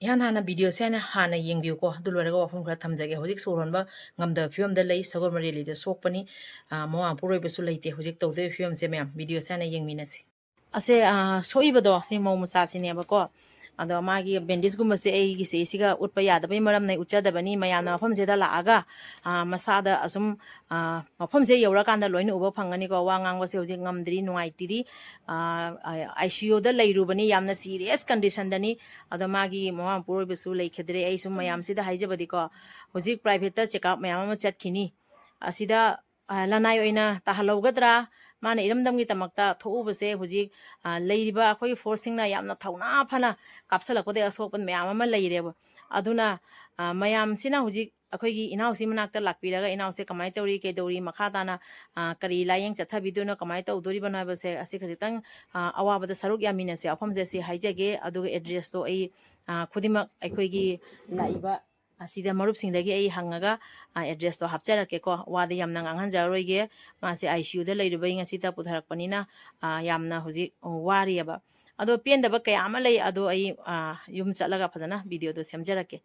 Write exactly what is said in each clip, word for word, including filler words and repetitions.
ꯏꯍꯥꯟ ꯍꯥꯟꯅ ꯚꯤꯗꯤꯑꯣꯁꯦ ꯍꯥꯟꯅ ꯍꯥꯟꯅ ꯌꯦꯡꯕꯤꯌꯨꯀꯣ꯫ ꯑꯗꯨ ꯂꯣꯏꯔꯒ ꯋꯥꯐꯝ ꯈꯔ ꯊꯝꯖꯒꯦ꯫ ꯍꯧꯖꯤꯛ ꯁꯣꯔ ꯍꯣꯟꯕ ꯉꯝꯗꯕ ꯐꯤꯕꯝꯗ ꯂꯩ, ꯁꯒꯣꯜ ꯃꯔꯤ ꯂꯤꯗ ꯁꯣꯛꯄꯅꯤ꯫ ꯑ, ꯃꯃꯥ ꯃꯄꯨꯔꯣꯏꯕꯁꯨ ꯂꯩꯇꯦ꯫ ꯍꯧꯖꯤꯛ ꯇꯧꯗꯣꯔꯤꯕ ꯐꯤꯕꯝꯁꯦ ꯃꯌꯥꯝ ꯚꯤꯗꯤꯑꯣꯁꯦ ꯍꯥꯟꯅ ꯌꯦꯡꯃꯤꯟꯅꯁꯤ꯫ ꯑꯁꯦ, ꯑ, ꯁꯣꯛꯏꯕꯗꯣ ꯁꯤ ꯃꯧ ꯃꯆꯥꯁꯤꯅꯦꯕꯀꯣ꯫ ꯑꯗꯣ ꯃꯥꯒꯤ ꯕꯦꯟꯗꯦꯖꯀꯨꯝꯕꯁꯦ ꯑꯩꯒꯤꯁꯦ ꯁꯤꯒ ꯎꯠꯄ ꯌꯥꯗꯕꯩ ꯃꯔꯝꯅ ꯑꯩ ꯎꯠꯆꯗꯕꯅꯤ꯫ ꯃꯌꯥꯝꯅ ꯃꯐꯝꯁꯤꯗ ꯂꯥꯛꯑꯒ, ꯑ, ꯃꯁꯥꯗ ꯑꯁꯨꯝ, ꯑ, ꯃꯐꯝꯁꯦ ꯌꯧꯔꯀꯥꯟꯗ ꯂꯣꯏꯅ ꯎꯕ ꯐꯪꯒꯅꯤꯀꯣ꯫ ꯋꯥ ꯉꯥꯡꯕꯁꯦ ꯍꯧꯖꯤꯛ ꯉꯝꯗ꯭ꯔꯤ, ꯅꯨꯡꯉꯥꯏꯇ꯭ꯔꯤ꯫ ꯑ, ꯑ, ICUꯗ ꯂꯩꯔꯨꯕꯅꯤ, ꯌꯥꯝꯅ serious conditionꯗꯅꯤ꯫ ꯑꯗꯣ ꯃꯥꯒꯤ ꯃꯃꯥ ꯃꯄꯨꯔꯣꯏꯕꯁꯨ ꯂꯩꯈꯤꯗ꯭ꯔꯦ꯫ ꯑꯩ ꯁꯨꯝ ꯃꯌꯥꯝꯁꯤꯗ ꯍꯥꯏꯖꯕꯗꯤꯀꯣ, ꯍꯧꯖꯤꯛ privateꯇ checkup ꯃꯌꯥꯝ ꯑꯃ ꯆꯠꯈꯤꯅꯤ꯫ ꯑꯁꯤꯗ, ꯑ, ꯂꯅꯥꯏ ꯑꯣꯏꯅ ꯇꯥꯍꯜꯍꯧꯒꯗ꯭ꯔꯥ? ꯃꯥꯅ ꯏꯔꯝꯗꯝꯒꯤ ꯇꯃꯛꯇ ꯊꯣꯛꯎꯕꯁꯦ ꯍꯧꯖꯤꯛ, ꯑ, ꯂꯩꯔꯤꯕ ꯑꯩꯈꯣꯏꯒꯤ forceꯁꯤꯡꯅ ꯌꯥꯝꯅ ꯊꯧꯅꯥ ꯐꯅ ꯀꯥꯞꯁꯤꯜꯂꯛꯄꯗꯒꯤ ꯑꯁꯣꯛꯄ ꯃꯌꯥꯝ ꯑꯃ ꯂꯩꯔꯦꯕ꯫ ꯑꯗꯨꯅ, ꯑ, ꯃꯌꯥꯝꯁꯤꯅ ꯍꯧꯖꯤꯛ ꯑꯩꯈꯣꯏꯒꯤ ꯏꯅꯥꯎꯁꯤ ꯃꯅꯥꯛꯇ ꯂꯥꯛꯄꯤꯔꯒ ꯏꯅꯥꯎꯁꯦ ꯀꯃꯥꯏꯅ ꯇꯧꯔꯤ, ꯀꯩꯗꯧꯔꯤ, ꯃꯈꯥ ꯇꯥꯅ, ꯑ, ꯀꯔꯤ ꯂꯥꯌꯦꯡ ꯆꯠꯊꯕꯤꯗꯣꯏꯅꯣ, ꯀꯃꯥꯏꯅ ꯇꯧꯗꯣꯔꯤꯕꯅꯣ ꯍꯥꯏꯕꯁꯦ ꯑꯁꯤ ꯈꯖꯤꯛꯇꯪ, ꯑ, ꯑꯋꯥꯕꯗ ꯁꯔꯨꯛ ꯌꯥꯃꯤꯟꯅꯁꯦ ꯋꯥꯐꯝꯁꯦ ꯁꯤ ꯍꯥꯏꯖꯒꯦ꯫ ꯑꯗꯨꯒ addressꯇꯣ ꯑꯩ, ꯑ, ꯈꯨꯗꯤꯡꯃꯛ ꯑꯩꯈꯣꯏꯒꯤ ꯂꯥꯛꯏꯕ ꯑꯁꯤꯗ ꯃꯔꯨꯞꯁꯤꯡꯗꯒꯤ ꯑꯩ ꯍꯪꯉꯒ, ꯑ, addressꯇꯣ ꯍꯥꯞꯆꯔꯛꯀꯦꯀꯣ꯫ ꯋꯥꯗꯤ ꯌꯥꯝꯅ ꯉꯥꯡꯍꯟꯖꯔꯔꯣꯏꯒꯦ꯫ ꯃꯥꯁꯦ ICUꯗ ꯂꯩꯔꯨꯕꯩ ꯉꯁꯤꯇ ꯄꯨꯊꯔꯛꯄꯅꯤꯅ, ꯑ, ꯌꯥꯝꯅ ꯍꯧꯖꯤꯛ ꯋꯥꯔꯤꯑꯕ꯫ ꯑꯗꯣ ꯄꯦꯟꯗꯕ ꯀꯌꯥ ꯑꯃ ꯂꯩ꯫ ꯑꯗꯣ ꯑꯩ, ꯑ, ꯌꯨꯝ ꯆꯠꯂꯒ ꯐꯖꯅ videoꯗꯣ ꯁꯦꯝꯖꯔꯛꯀꯦ꯫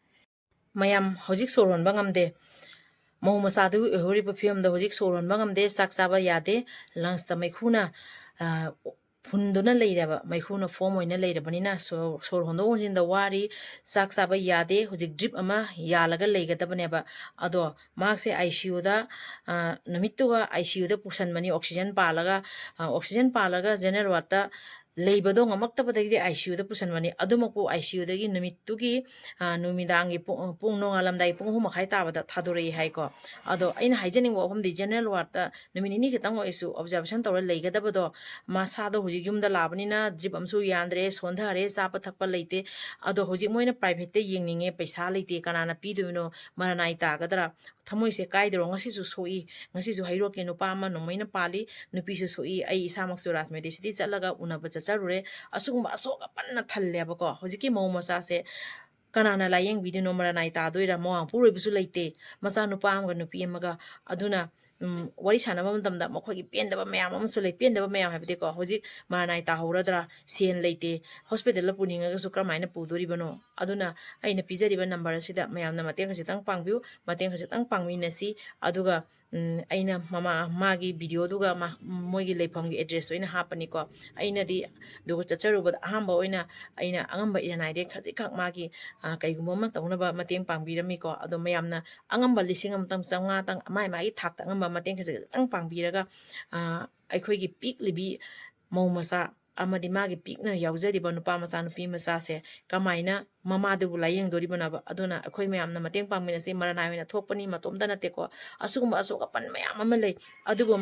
ꯃꯌꯥꯝ ꯍꯧꯖꯤꯛ ꯁꯣꯔ ꯍꯣꯟꯕ ꯉꯝꯗꯦ꯫ ꯃꯧ ꯃꯆꯥꯗꯨꯒꯤ ꯑꯣꯏꯍꯧꯔꯤꯕ ꯐꯤꯕꯝꯗꯣ ꯍꯧꯖꯤꯛ ꯁꯣꯔ ꯍꯣꯟꯕ ꯉꯝꯗꯦ, ꯆꯥꯛ ꯆꯥꯕ ꯌꯥꯗꯦ, lungsꯇ ꯃꯩꯈꯨꯅ, ꯑ, ꯐꯨꯟꯗꯨꯅ ꯂꯩꯔꯕ, ꯃꯩꯈꯨꯅ form ꯑꯣꯏꯅ ꯂꯩꯔꯕꯅꯤꯅ ꯁꯣ-, ꯁꯣꯔ ꯍꯣꯟꯗꯣꯛ ꯍꯣꯟꯖꯤꯟꯗ ꯋꯥꯔꯤ, ꯆꯥꯛ ꯆꯥꯕ ꯌꯥꯗꯦ꯫ ꯍꯧꯖꯤꯛ drip ꯑꯃ ꯌꯥꯜꯂꯒ ꯂꯩꯒꯗꯕꯅꯦꯕ꯫ ꯑꯗꯣ ꯃꯍꯥꯛꯁꯦ ICUꯗ, ꯑ, ꯅꯨꯃꯤꯠꯇꯨꯒ ICUꯗ ꯄꯨꯁꯟꯕꯅꯤ, oxygen ꯄꯥꯜꯂꯒ, ꯑ, oxygen ꯄꯥꯜꯂꯒ general wardꯇ ꯂꯩꯕꯗꯣ ꯉꯝꯃꯛꯇꯕꯗꯒꯤꯗꯤ ICUꯗ ꯄꯨꯁꯟꯕꯅꯤ꯫ ꯑꯗꯨꯃꯛꯄꯨ ICUꯗꯒꯤ ꯅꯨꯃꯤꯠꯇꯨꯒꯤ, ꯑ, ꯅꯨꯃꯤꯗꯥꯡꯒꯤ ꯄꯨꯡ, ꯄꯨꯡ ꯅꯣꯡꯉꯥꯜꯂꯝꯗꯥꯏ ꯄꯨꯡ ꯑꯍꯨꯝ ꯃꯈꯥꯏ ꯇꯥꯕꯗ ꯊꯥꯗꯣꯔꯛꯏ ꯍꯥꯏꯀꯣ꯫ ꯑꯗꯣ ꯑꯩꯅ ꯍꯥꯏꯖꯅꯤꯡꯕ ꯋꯥꯐꯝꯗꯤ general wardꯇ ꯅꯨꯃꯤꯠ ꯅꯤꯅꯤ ꯈꯛꯇꯪ ꯑꯣꯏꯔꯁꯨ observation ꯇꯧꯔ ꯂꯩꯒꯗꯕꯗꯣ, ꯃꯁꯥꯗꯣ ꯍꯧꯖꯤꯛ ꯌꯨꯝꯗ ꯂꯥꯛꯑꯕꯅꯤꯅ drip ꯑꯃꯁꯨ ꯌꯥꯟꯗ꯭ꯔꯦ, ꯁꯣꯟꯊꯔꯦ, ꯆꯥꯕ ꯊꯛꯄ ꯂꯩꯇꯦ꯫ ꯑꯗꯣ ꯍꯧꯖꯤꯛ ꯃꯣꯏꯅ privateꯇ ꯌꯦꯡꯅꯤꯡꯉꯦ, ꯄꯩꯁꯥ ꯂꯩꯇꯦ, ꯀꯅꯥꯅ ꯄꯤꯗꯣꯏꯅꯣ, ꯃꯔꯟ ꯅꯥꯏ ꯇꯥꯒꯗ꯭ꯔꯥ? ꯊꯃꯣꯏꯁꯦ ꯀꯥꯏꯗ꯭ꯔꯣ? ꯉꯁꯤꯁꯨ ꯁꯣꯛꯏ, ꯉꯁꯤꯁꯨ ꯍꯩꯔꯣꯛꯀꯤ ꯅꯨꯄꯥ ꯑꯃ ꯅꯣꯡꯃꯩꯅ ꯄꯥꯜꯂꯤ, ꯅꯨꯄꯤꯁꯨ ꯁꯣꯛꯏ꯫ ꯑꯩ ꯏꯁꯥꯃꯛꯁꯨ ꯔꯥꯖꯃꯦꯗꯤꯁꯤꯇꯤ ꯆꯠꯂꯒ ꯎꯅꯕ ꯆꯠꯆꯔꯨꯔꯦ꯫ ꯑꯁꯤꯒꯨꯝꯕ ꯑꯁꯣꯛ ꯑꯄꯟꯅ ꯊꯜꯂꯦꯕꯀꯣ꯫ ꯍꯧꯖꯤꯛꯀꯤ ꯃꯧ ꯃꯆꯥꯁꯦ ꯀꯅꯥꯅ ꯂꯥꯌꯦꯡꯕꯤꯗꯣꯏꯅꯣ? ꯃꯔꯟ ꯅꯥꯏ ꯇꯥꯗꯣꯏꯔꯥ? ꯃꯋꯥ ꯃꯄꯨꯔꯣꯏꯕꯁꯨ ꯂꯩꯇꯦ, ꯃꯆꯥ ꯅꯨꯄꯥ ꯑꯃꯒ ꯅꯨꯄꯤ ꯑꯃꯒ꯫ ꯑꯗꯨꯅ ꯎꯝ, ꯋꯥꯔꯤ ꯁꯥꯟꯅꯕ ꯃꯇꯝꯗ ꯃꯈꯣꯏꯒꯤ ꯄꯦꯟꯗꯕ ꯃꯌꯥꯝ ꯑꯃꯁꯨ ꯂꯩ꯫ ꯄꯦꯟꯗꯕ ꯃꯌꯥꯝ ꯍꯥꯏꯕꯗꯤꯀꯣ, ꯍꯧꯖꯤꯛ ꯃꯔꯥꯅꯥꯏ ꯇꯥꯍꯧꯔꯗ꯭ꯔꯥ, ꯁꯦꯟ ꯂꯩꯇꯦ, ꯍꯣꯁꯄꯤꯇꯥꯜꯗ ꯄꯨꯅꯤꯡꯉꯒꯁꯨ ꯀꯔꯝꯍꯥꯏꯅ ꯄꯨꯗꯣꯔꯤꯕꯅꯣ? ꯑꯗꯨꯅ ꯑꯩꯅ ꯄꯤꯖꯔꯤꯕ ꯅꯝꯕꯔ ꯑꯁꯤꯗ ꯃꯌꯥꯝꯅ ꯃꯇꯦꯡ ꯈꯖꯤꯛꯇꯪ ꯄꯥꯡꯕꯤꯌꯨ, ꯃꯇꯦꯡ ꯈꯖꯤꯛꯇꯪ ꯄꯥꯡꯃꯤꯟꯅꯁꯤ꯫ ꯑꯗꯨꯒ, ꯎꯝ, ꯑꯩꯅ ꯃꯃꯥ-, ꯃꯥꯒꯤ ꯚꯤꯗꯤꯑꯣꯗꯨꯒ ꯃꯥ-, ꯃꯣꯏꯒꯤ ꯂꯩꯐꯝꯒꯤ ꯑꯦꯗ꯭ꯔꯦꯁꯇꯣ ꯑꯩꯅ ꯍꯥꯞꯄꯅꯤꯀꯣ꯫ ꯑꯩꯅꯗꯤ ꯑꯗꯨꯒ ꯆꯠꯆꯔꯨꯕꯗ ꯑꯍꯥꯟꯕ ꯑꯣꯏꯅ ꯑꯩꯅ ꯑꯉꯝꯕ ꯏꯔꯅꯥꯏꯗꯩ ꯈꯖꯤꯛꯈꯛ ꯃꯥꯒꯤ, ꯑ, ꯀꯩꯒꯨꯝꯕ ꯑꯃ ꯇꯧꯅꯕ ꯃꯇꯦꯡ ꯄꯥꯡꯕꯤꯔꯝꯃꯤꯀꯣ꯫ ꯑꯗꯣ ꯃꯌꯥꯝꯅ ꯑꯉꯝꯕ ꯂꯤꯁꯤꯡ ꯑꯃꯇꯪ ꯆꯥꯝꯃꯉꯥꯇꯪ ꯃꯥꯏ ꯃꯥꯒꯤ ꯊꯥꯛꯇ ꯑꯉꯝꯕ ꯃꯇꯦꯡ ꯈꯖꯤꯛ ꯈꯖꯤꯛꯇꯪ ꯄꯥꯡꯕꯤꯔꯒ, ꯑ, ꯑꯩꯈꯣꯏꯒꯤ ꯄꯤꯛꯂꯤꯕꯤ ꯃꯧ ꯃꯆꯥ ꯑꯃꯗꯤ ꯃꯥꯒꯤ ꯄꯤꯛꯅ ꯌꯥꯎꯖꯔꯤꯕ ꯅꯨꯄꯥ ꯃꯆꯥ, ꯅꯨꯄꯤ ꯃꯆꯥꯁꯦ ꯀꯃꯥꯏꯅ ꯃꯃꯥꯗꯨꯕꯨ ꯂꯥꯏꯌꯦꯡꯗꯣꯔꯤꯕꯅꯣꯕ? ꯑꯗꯨꯅ ꯑꯩꯈꯣꯏ ꯃꯌꯥꯝꯅ ꯃꯇꯦꯡ ꯄꯥꯡꯃꯤꯟꯅꯁꯤ꯫ ꯃꯔꯅꯥꯏ ꯑꯣꯏꯅ ꯊꯣꯛꯄꯅꯤ, ꯃꯇꯣꯝꯇ ꯅꯠꯇꯦꯀꯣ꯫ ꯑꯁꯤꯒꯨꯝꯕ ꯑꯁꯣꯛ ꯑꯄꯟ ꯃꯌꯥꯝ ꯑꯃ ꯂꯩ꯫ ꯑꯗꯨꯕꯨ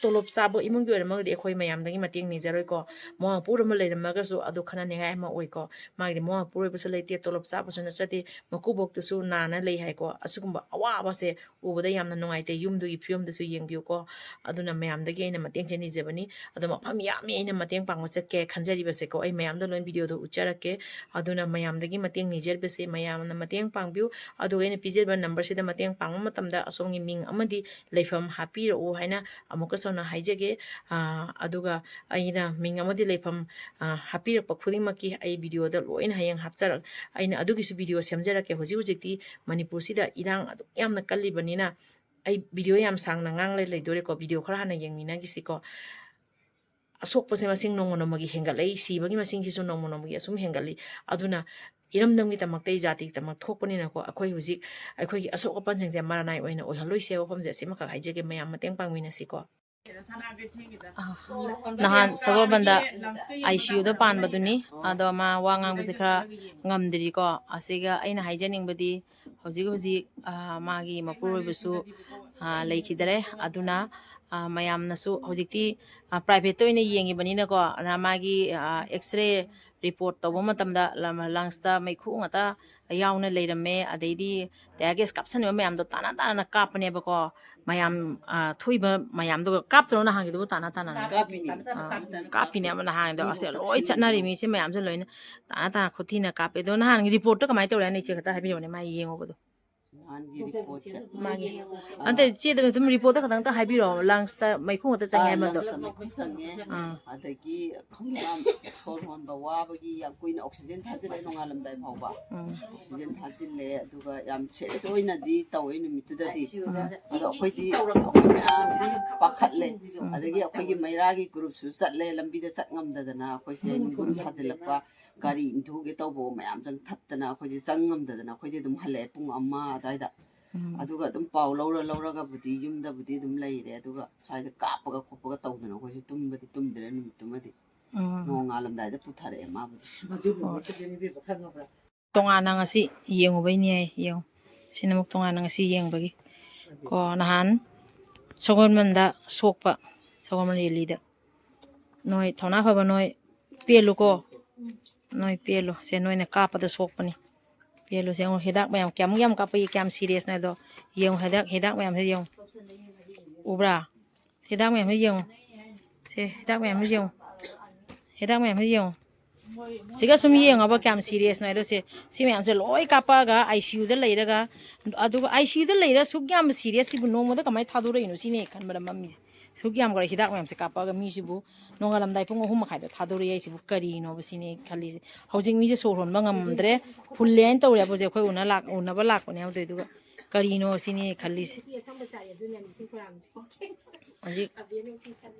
ꯇꯣꯂꯣꯞ ꯆꯥꯕ ꯏꯃꯨꯡꯒꯤ ꯑꯣꯏꯔꯝꯃꯒꯗꯤ ꯑꯩꯈꯣꯏ ꯃꯌꯥꯝꯗꯒꯤ ꯃꯇꯦꯡ ꯅꯤꯖꯔꯣꯏꯀꯣ꯫ ꯃꯋꯥ ꯃꯄꯨꯔꯣꯏꯕ ꯑꯃ ꯂꯩꯔꯝꯃꯒꯁꯨ ꯑꯗꯨ ꯈꯟꯅꯅꯤꯡꯉꯥꯏ ꯑꯃ ꯑꯣꯏꯀꯣ꯫ ꯃꯥꯒꯤꯗꯤ ꯃꯋꯥ ꯃꯄꯨꯔꯣꯏꯕꯁꯨ ꯂꯩꯇꯦ, ꯇꯣꯂꯣꯞ ꯆꯥꯕꯁꯨ ꯅꯠꯆꯗꯦ, ꯃꯀꯨꯕꯣꯛꯇꯨꯁꯨ ꯅꯥꯅ ꯂꯩ ꯍꯥꯏꯀꯣ꯫ ꯑꯁꯤꯒꯨꯝꯕ ꯑꯋꯥꯕꯁꯦ ꯎꯕꯗ ꯌꯥꯝꯅ ꯅꯨꯡꯉꯥꯏꯇꯦ꯫ ꯌꯨꯝꯗꯨꯒꯤ ꯐꯤꯕꯝꯗꯨꯁꯨ ꯌꯦꯡꯕꯤꯌꯨꯀꯣ꯫ ꯑꯗꯨꯅ ꯃꯌꯥꯝꯗꯒꯤ ꯑꯩꯅ ꯃꯇꯦꯡꯁꯦ ꯅꯤꯖꯕꯅꯤ꯫ ꯑꯗꯣ ꯃꯐꯝ ꯌꯥꯝꯃꯤ ꯑꯩꯅ ꯃꯇꯦꯡ ꯄꯥꯡꯕ ꯆꯠꯀꯦ ꯈꯟꯖꯔꯤꯕꯁꯦꯀꯣ꯫ ꯑꯩ ꯃꯌꯥꯝꯗ ꯂꯣꯏ ꯚꯤꯗꯤꯑꯣꯗꯣ ꯎꯠꯆꯔꯛꯀꯦ꯫ ꯑꯗꯨꯅ ꯃꯌꯥꯝꯗꯒꯤ ꯃꯇꯦꯡ ꯅꯤꯖꯔꯤꯕꯁꯦ, ꯃꯌꯥꯝꯅ ꯃꯇꯦꯡ ꯄꯥꯡꯕꯤꯌꯨ꯫ ꯑꯗꯨꯒ ꯑꯩꯅ ꯄꯤꯖꯔꯤꯕ ꯅꯝꯕꯔꯁꯤꯗ ꯃꯇꯦꯡ ꯄꯥꯡꯕ ꯃꯇꯝꯗ ꯑꯁꯣꯝꯒꯤ ꯃꯤꯡ ꯑꯃꯗꯤ ꯂꯩꯐꯝ ꯍꯥꯞꯄꯤꯔꯛꯎ ꯍꯥꯏꯅ ꯑꯃꯨꯛꯀꯁꯨ ꯍꯟꯅ ꯍꯥꯏꯖꯒꯦ꯫ ꯑꯥ, ꯑꯗꯨꯒ ꯑꯩꯅ ꯃꯤꯡ ꯑꯃꯗꯤ ꯂꯩꯐꯝ, ꯑꯥ, ꯍꯥꯞꯄꯤꯔꯛꯄ ꯈꯨꯗꯤꯡꯃꯛꯀꯤ ꯑꯩ ꯚꯤꯗꯤꯑꯣꯗ ꯂꯣꯏꯅ ꯍꯌꯦꯡ ꯍꯥꯞꯆꯔꯛ-, ꯑꯩꯅ ꯑꯗꯨꯒꯤꯁꯨ ꯚꯤꯗꯤꯑꯣ ꯁꯦꯝꯖꯔꯛꯀꯦ꯫ ꯍꯧꯖꯤꯛ ꯍꯧꯖꯤꯛꯇꯤ ꯃꯅꯤꯄꯨꯔꯁꯤꯗ ꯏꯔꯥꯡ ꯑꯗꯨꯛ ꯌꯥꯝꯅ ꯀꯜꯂꯤꯕꯅꯤꯅ ꯑꯩ ꯚꯤꯗꯤꯑꯣ ꯌꯥꯝ ꯁꯥꯡꯅ ꯉꯥꯡꯂ ꯂꯩꯗꯣꯔꯦꯀꯣ꯫ ꯚꯤꯗꯤꯑꯣ ꯈꯔ ꯍꯥꯟꯅ ꯌꯦꯡꯃꯤꯟꯅꯈꯤꯁꯤꯀꯣ꯫ ꯑꯁꯣꯛꯄꯁꯦ ꯃꯁꯤꯡ ꯅꯣꯡꯃ ꯅꯣꯡꯃꯒꯤ ꯍꯦꯟꯒꯠꯂꯛꯏ, ꯁꯤꯕꯒꯤ ꯃꯁꯤꯡꯁꯤꯁꯨ ꯅꯣꯡꯃ ꯅꯣꯡꯃꯒꯤ ꯑꯁꯨꯝ ꯍꯦꯟꯒꯠꯂꯤ꯫ ꯑꯗꯨꯅ ꯏꯔꯝꯗꯝꯒꯤꯗꯃꯛꯇ, ꯑꯩ ꯖꯥꯇꯤꯒꯤꯗꯃꯛ ꯊꯣꯛꯄꯅꯤꯅꯀꯣ, ꯑꯩꯈꯣꯏ ꯍꯧꯖꯤꯛ ꯑꯩꯈꯣꯏꯒꯤ ꯑꯁꯣꯛ ꯑꯄꯟꯁꯤꯡꯁꯦ ꯃꯔꯅꯥꯏ ꯑꯣꯏꯅ ꯑꯣꯏꯍꯜꯂꯣꯏꯁꯦ꯫ ꯋꯥꯐꯝꯁꯦ ꯑꯁꯤꯃꯈꯛ ꯍꯥꯏꯖꯒꯦ, ꯃꯌꯥꯝ ꯃꯇꯦꯡ ꯄꯥꯡꯃꯤꯟꯅꯁꯤꯀꯣ꯫ ꯑ, ꯅꯍꯥꯟ ꯁꯒꯣꯜꯕꯟꯗ ꯑꯥꯏ ꯁꯤ ꯌꯨꯗ ꯄꯥꯟꯕꯗꯨꯅꯤ꯫ ꯑꯗꯣ ꯃꯥ ꯋꯥ ꯉꯥꯡꯕꯁꯦ ꯈꯔ ꯉꯝꯗ꯭ꯔꯤꯀꯣ꯫ ꯑꯁꯤꯒ ꯑꯩꯅ ꯍꯥꯏꯖꯅꯤꯡꯕꯗꯤ, ꯍꯧꯖꯤꯛ ꯍꯧꯖꯤꯛ, ꯑ, ꯃꯥꯒꯤ ꯃꯄꯨꯔꯣꯏꯕꯁꯨ, ꯑ, ꯂꯩꯈꯤꯗꯔꯦ꯫ ꯑꯗꯨꯅ, ꯑ, ꯃꯌꯥꯝꯅꯁꯨ ꯍꯧꯖꯤꯛꯇꯤ, ꯑ, ꯄ꯭ꯔꯥꯏꯚꯦꯠꯇ ꯑꯣꯏꯅ ꯌꯦꯡꯉꯤꯕꯅꯤꯅꯀꯣ, ꯑꯗꯨꯅ ꯃꯥꯒꯤ, ꯑ, ꯑꯦꯛꯁꯔꯦ ꯔꯤꯄꯣꯔꯠ ꯇꯧꯕ ꯃꯇꯝꯗ ꯂꯪꯁꯇ ꯃꯩꯈꯨ ꯉꯥꯛꯇ ꯌꯥꯎꯅ ꯂꯩꯔꯝꯃꯦ꯫ ꯑꯗꯩꯗꯤ ꯇꯤꯌꯥꯔ ꯒꯦꯁ ꯀꯥꯞꯁꯟꯕ ꯃꯌꯥꯝꯗꯣ ꯇꯥꯅ ꯇꯥꯅ ꯀꯥꯞꯄꯅꯦꯕꯀꯣ꯫ ꯃꯌꯥꯝ, ꯑ, ꯊꯣꯛꯏꯕ ꯃꯌꯥꯝꯗꯨꯒ ꯀꯥꯞꯇ꯭ꯔꯣ ꯅꯍꯥꯟꯒꯤꯗꯨꯕꯨ ꯇꯥꯅ ꯇꯥꯅ? ꯀꯥꯞꯄꯤꯅꯦ꯫ ꯑ, ꯀꯥꯞꯄꯤꯅꯦꯕ ꯅꯍꯥꯟꯒꯤꯗꯣ꯫ ꯑꯁꯦ ꯂꯣꯏ ꯆꯠꯅꯔꯤ ꯃꯤꯁꯦ ꯃꯌꯥꯝꯁꯦ ꯂꯣꯏꯅ ꯇꯥꯅ ꯇꯥꯅ ꯈꯨꯊꯤꯅ ꯀꯥꯞꯄꯦ꯫ ꯑꯗꯣ ꯅꯍꯥꯟꯒꯤ ꯔꯤꯄꯣꯔꯠꯇꯣ ꯀꯃꯥꯏꯅ ꯇꯧꯔꯦ ꯍꯥꯏꯅ ꯏꯆꯦ ꯈꯛꯇ ꯍꯥꯏꯕꯤꯔꯛꯑꯣꯅꯦ, ꯃꯥ ꯌꯦꯡꯉꯨꯕꯗꯣ꯫ ꯅꯍꯥꯟꯒꯤ ꯔꯤꯄꯣꯔꯠꯁꯦ꯫ ꯃꯥꯒꯤ ꯑꯟꯇ ꯏꯆꯦꯗ ꯑꯗꯨꯝ ꯔꯤꯄꯣꯔꯠꯇ ꯈꯛꯇꯪꯇ ꯍꯥꯏꯕꯤꯔꯛꯑꯣ, ꯂꯪꯁꯇ ꯃꯩꯈꯨ ꯉꯥꯛꯇ ꯆꯪꯉꯦ ꯑꯥ, ꯍꯥꯏꯕꯗꯣ꯫ ꯂꯪꯁꯇ ꯃꯩꯈꯨ ꯆꯪꯉꯦ꯫ ꯑꯥ꯫ ꯑꯗꯒꯤ ꯈꯣꯡꯕꯥꯝ ꯁꯣꯔ ꯍꯣꯟꯕ ꯋꯥꯕꯒꯤ ꯌꯥꯝ ꯀꯨꯏꯅ ꯑꯣꯛꯁꯤꯖꯦꯟ ꯊꯥꯖꯤꯜꯂꯦ ꯅꯣꯡꯉꯥꯜꯂꯝꯗꯥꯏ ꯐꯥꯎꯕ꯫ ꯎꯝ꯫ ꯑꯣꯛꯁꯤꯖꯦꯟ ꯊꯥꯖꯤꯜꯂꯦ, ꯑꯗꯨꯒ ꯌꯥꯝ ꯁꯦꯔꯤꯌꯁ ꯑꯣꯏꯅꯗꯤ ꯇꯧꯋꯦ ꯅꯨꯃꯤꯠꯇꯨꯗꯗꯤ꯫ ꯎꯝ꯫ ꯑꯗꯣ ꯑꯩꯈꯣꯏꯗꯤ, ꯑꯩꯈꯣꯏ ꯃꯌꯥꯝꯗꯤ ꯄꯥꯈꯠꯂꯦ꯫ ꯎꯝ꯫ ꯑꯗꯒꯤ ꯑꯩꯈꯣꯏꯒꯤ ꯃꯩꯔꯥꯒꯤ ꯒ꯭ꯔꯨꯞꯁꯨ ꯆꯠꯂꯦ, ꯂꯝꯕꯤꯗ ꯆꯠ ꯉꯝꯗꯗꯅ ꯑꯩꯈꯣꯏꯁꯦ ꯅꯨꯡꯒꯨꯝ ꯊꯥꯖꯤꯜꯂꯛꯄ, ꯒꯥꯔꯤ ꯏꯟꯊꯨꯒꯦ ꯇꯧꯕ ꯃꯌꯥꯝ ꯆꯪ ꯊꯠꯇꯅ ꯑꯩꯈꯣꯏꯁꯦ ꯆꯪ ꯉꯝꯗꯗꯅ ꯑꯩꯈꯣꯏꯗꯤ ꯑꯗꯨꯝ ꯍꯜꯂꯛꯑꯦ ꯄꯨꯡ ꯑꯃ ꯑꯗꯨꯋꯥꯏꯗ꯫ ꯎꯝ꯫ ꯑꯗꯨꯒ ꯑꯗꯨꯝ ꯄꯥꯎ ꯂꯧꯔ ꯂꯧꯔꯒꯕꯨꯗꯤ ꯌꯨꯝꯗꯕꯨꯗꯤ ꯑꯗꯨꯝ ꯂꯩꯔꯦ, ꯑꯗꯨꯒ ꯁ꯭ꯋꯥꯏꯗ ꯀꯥꯞꯄꯒ ꯈꯣꯠꯄꯒ ꯇꯧꯗꯅ ꯑꯩꯈꯣꯏꯁꯨ ꯇꯨꯝꯕꯗꯤ ꯇꯨꯝꯗ꯭ꯔꯦ ꯅꯨꯃꯤꯠꯇꯨꯃꯗꯤ꯫ ꯎꯝ꯫ ꯅꯣꯡꯉꯥꯜꯂꯝꯗꯥꯏꯗ ꯄꯨꯊꯔꯛꯑꯦ ꯃꯥꯕꯨꯗꯤ꯫ ꯃꯗꯨ ꯅꯨꯃꯤꯠꯇꯨꯗꯅꯤ ꯏꯕꯦꯝꯃ ꯈꯪꯉꯕ꯭ꯔꯥ? ꯇꯣꯉꯥꯟꯅ ꯉꯁꯤ ꯌꯦꯡꯉꯨꯕꯩꯅꯤ ꯍꯥꯏ, ꯌꯦꯡꯉꯨ꯫ ꯁꯤꯅ ꯑꯃꯨꯛ ꯇꯣꯉꯥꯟꯅ ꯉꯁꯤ ꯌꯦꯡꯕꯒꯤ꯫ ꯀꯣ, ꯅꯍꯥꯟ ꯁꯒꯣꯜꯕꯟꯗ ꯁꯣꯛꯄ, ꯁꯒꯣꯜꯕꯟ ꯔꯦꯂꯤꯗ꯫ ꯅꯣꯏ ꯊꯧꯅꯥ ꯐꯕ ꯅꯣꯏ ꯄꯦꯜꯂꯨꯀꯣ꯫ ꯅꯣꯏ ꯄꯦꯜꯂꯨ꯫ ꯁꯦ ꯅꯣꯏꯅ ꯀꯥꯞꯄꯗ ꯁꯣꯛꯄꯅꯤ꯫ ꯄꯦꯜꯂꯨ꯫ ꯁꯦ ꯌꯦꯡꯉꯨ, ꯍꯤꯗꯥꯛ ꯃꯌꯥꯝ ꯀꯌꯥꯃꯨꯛ ꯌꯥꯝ ꯀꯥꯞꯄꯒꯤ, ꯀꯌꯥꯝ ꯁꯤꯔꯤꯌꯁꯅꯣ ꯍꯥꯏꯗꯣ ꯌꯦꯡꯉꯨ꯫ ꯍꯤꯗꯥꯛ, ꯍꯤꯗꯥꯛ ꯃꯌꯥꯝꯁꯦ ꯌꯦꯡꯉꯨ꯫ ꯎꯕ꯭ꯔꯥ? ꯍꯤꯗꯥꯛ ꯃꯌꯥꯝꯁꯦ ꯌꯦꯡꯉꯨ꯫ ꯁꯦ ꯍꯤꯗꯥꯛ ꯃꯌꯥꯝꯁꯦ ꯌꯦꯡꯉꯨ꯫ ꯍꯤꯗꯥꯛ ꯃꯌꯥꯝꯁꯦ ꯌꯦꯡꯉꯨ꯫ ꯁꯤꯒ ꯁꯨꯝ ꯌꯦꯡꯉꯕ ꯀꯌꯥꯝ ꯁꯤꯔꯤꯌꯁꯅꯣ ꯍꯥꯏꯗꯣ꯫ ꯁꯦ, ꯁꯤ ꯃꯌꯥꯝꯁꯦ ꯂꯣꯏ ꯀꯥꯞꯄꯛꯑꯒ ꯑꯥꯏ ꯁꯤ ꯌꯨꯗ ꯂꯩꯔꯒ, ꯑꯗꯨꯒ ꯑꯥꯏ ꯁꯤ ꯌꯨꯗ ꯂꯩꯔ ꯁꯨꯛ ꯌꯥꯝꯕ ꯁꯤꯔꯤꯌꯁ ꯁꯤꯕꯨ ꯅꯣꯡꯃꯗ ꯀꯃꯥꯏꯅ ꯊꯥꯗꯣꯔꯛꯏꯅꯣ ꯁꯤꯅꯦ ꯈꯟꯕꯗ ꯃꯝꯃꯤꯁꯦ꯫ ꯁꯨꯛ ꯌꯥꯝꯈ꯭ꯔꯦ ꯍꯤꯗꯥꯛ ꯃꯌꯥꯝꯁꯦ ꯀꯥꯞꯄꯛꯑꯒ ꯃꯤꯁꯤꯕꯨ ꯅꯣꯡꯉꯥꯜꯂꯝꯗꯥꯏ ꯄꯨꯡ ꯑꯍꯨꯝ ꯃꯈꯥꯏꯗ ꯊꯥꯗꯣꯔꯛꯑꯦ ꯍꯥꯏꯁꯤꯕꯨ ꯀꯔꯤꯅꯣꯕ ꯁꯤꯅꯦ ꯑꯩ ꯈꯜꯂꯤꯁꯦ꯫ ꯍꯧꯖꯤꯛ ꯃꯤꯁꯦ ꯁꯣꯔ ꯍꯣꯟꯕ ꯉꯝꯗ꯭ꯔꯦ, ꯐꯨꯜꯂꯦ ꯍꯥꯏꯅ ꯇꯧꯔꯦ ꯍꯥꯏꯕꯁꯦ꯫ ꯑꯩꯈꯣꯏ ꯎꯅ ꯂꯥꯛ-, ꯎꯅꯕ ꯂꯥꯛꯄꯅꯦ ꯍꯥꯏꯕꯗꯣ, ꯑꯗꯨꯒ ꯀꯔꯤꯅꯣ ꯁꯤꯅꯦ ꯑꯩ ꯈꯜꯂꯤꯁꯦ꯫ ꯍꯧꯖꯤꯛ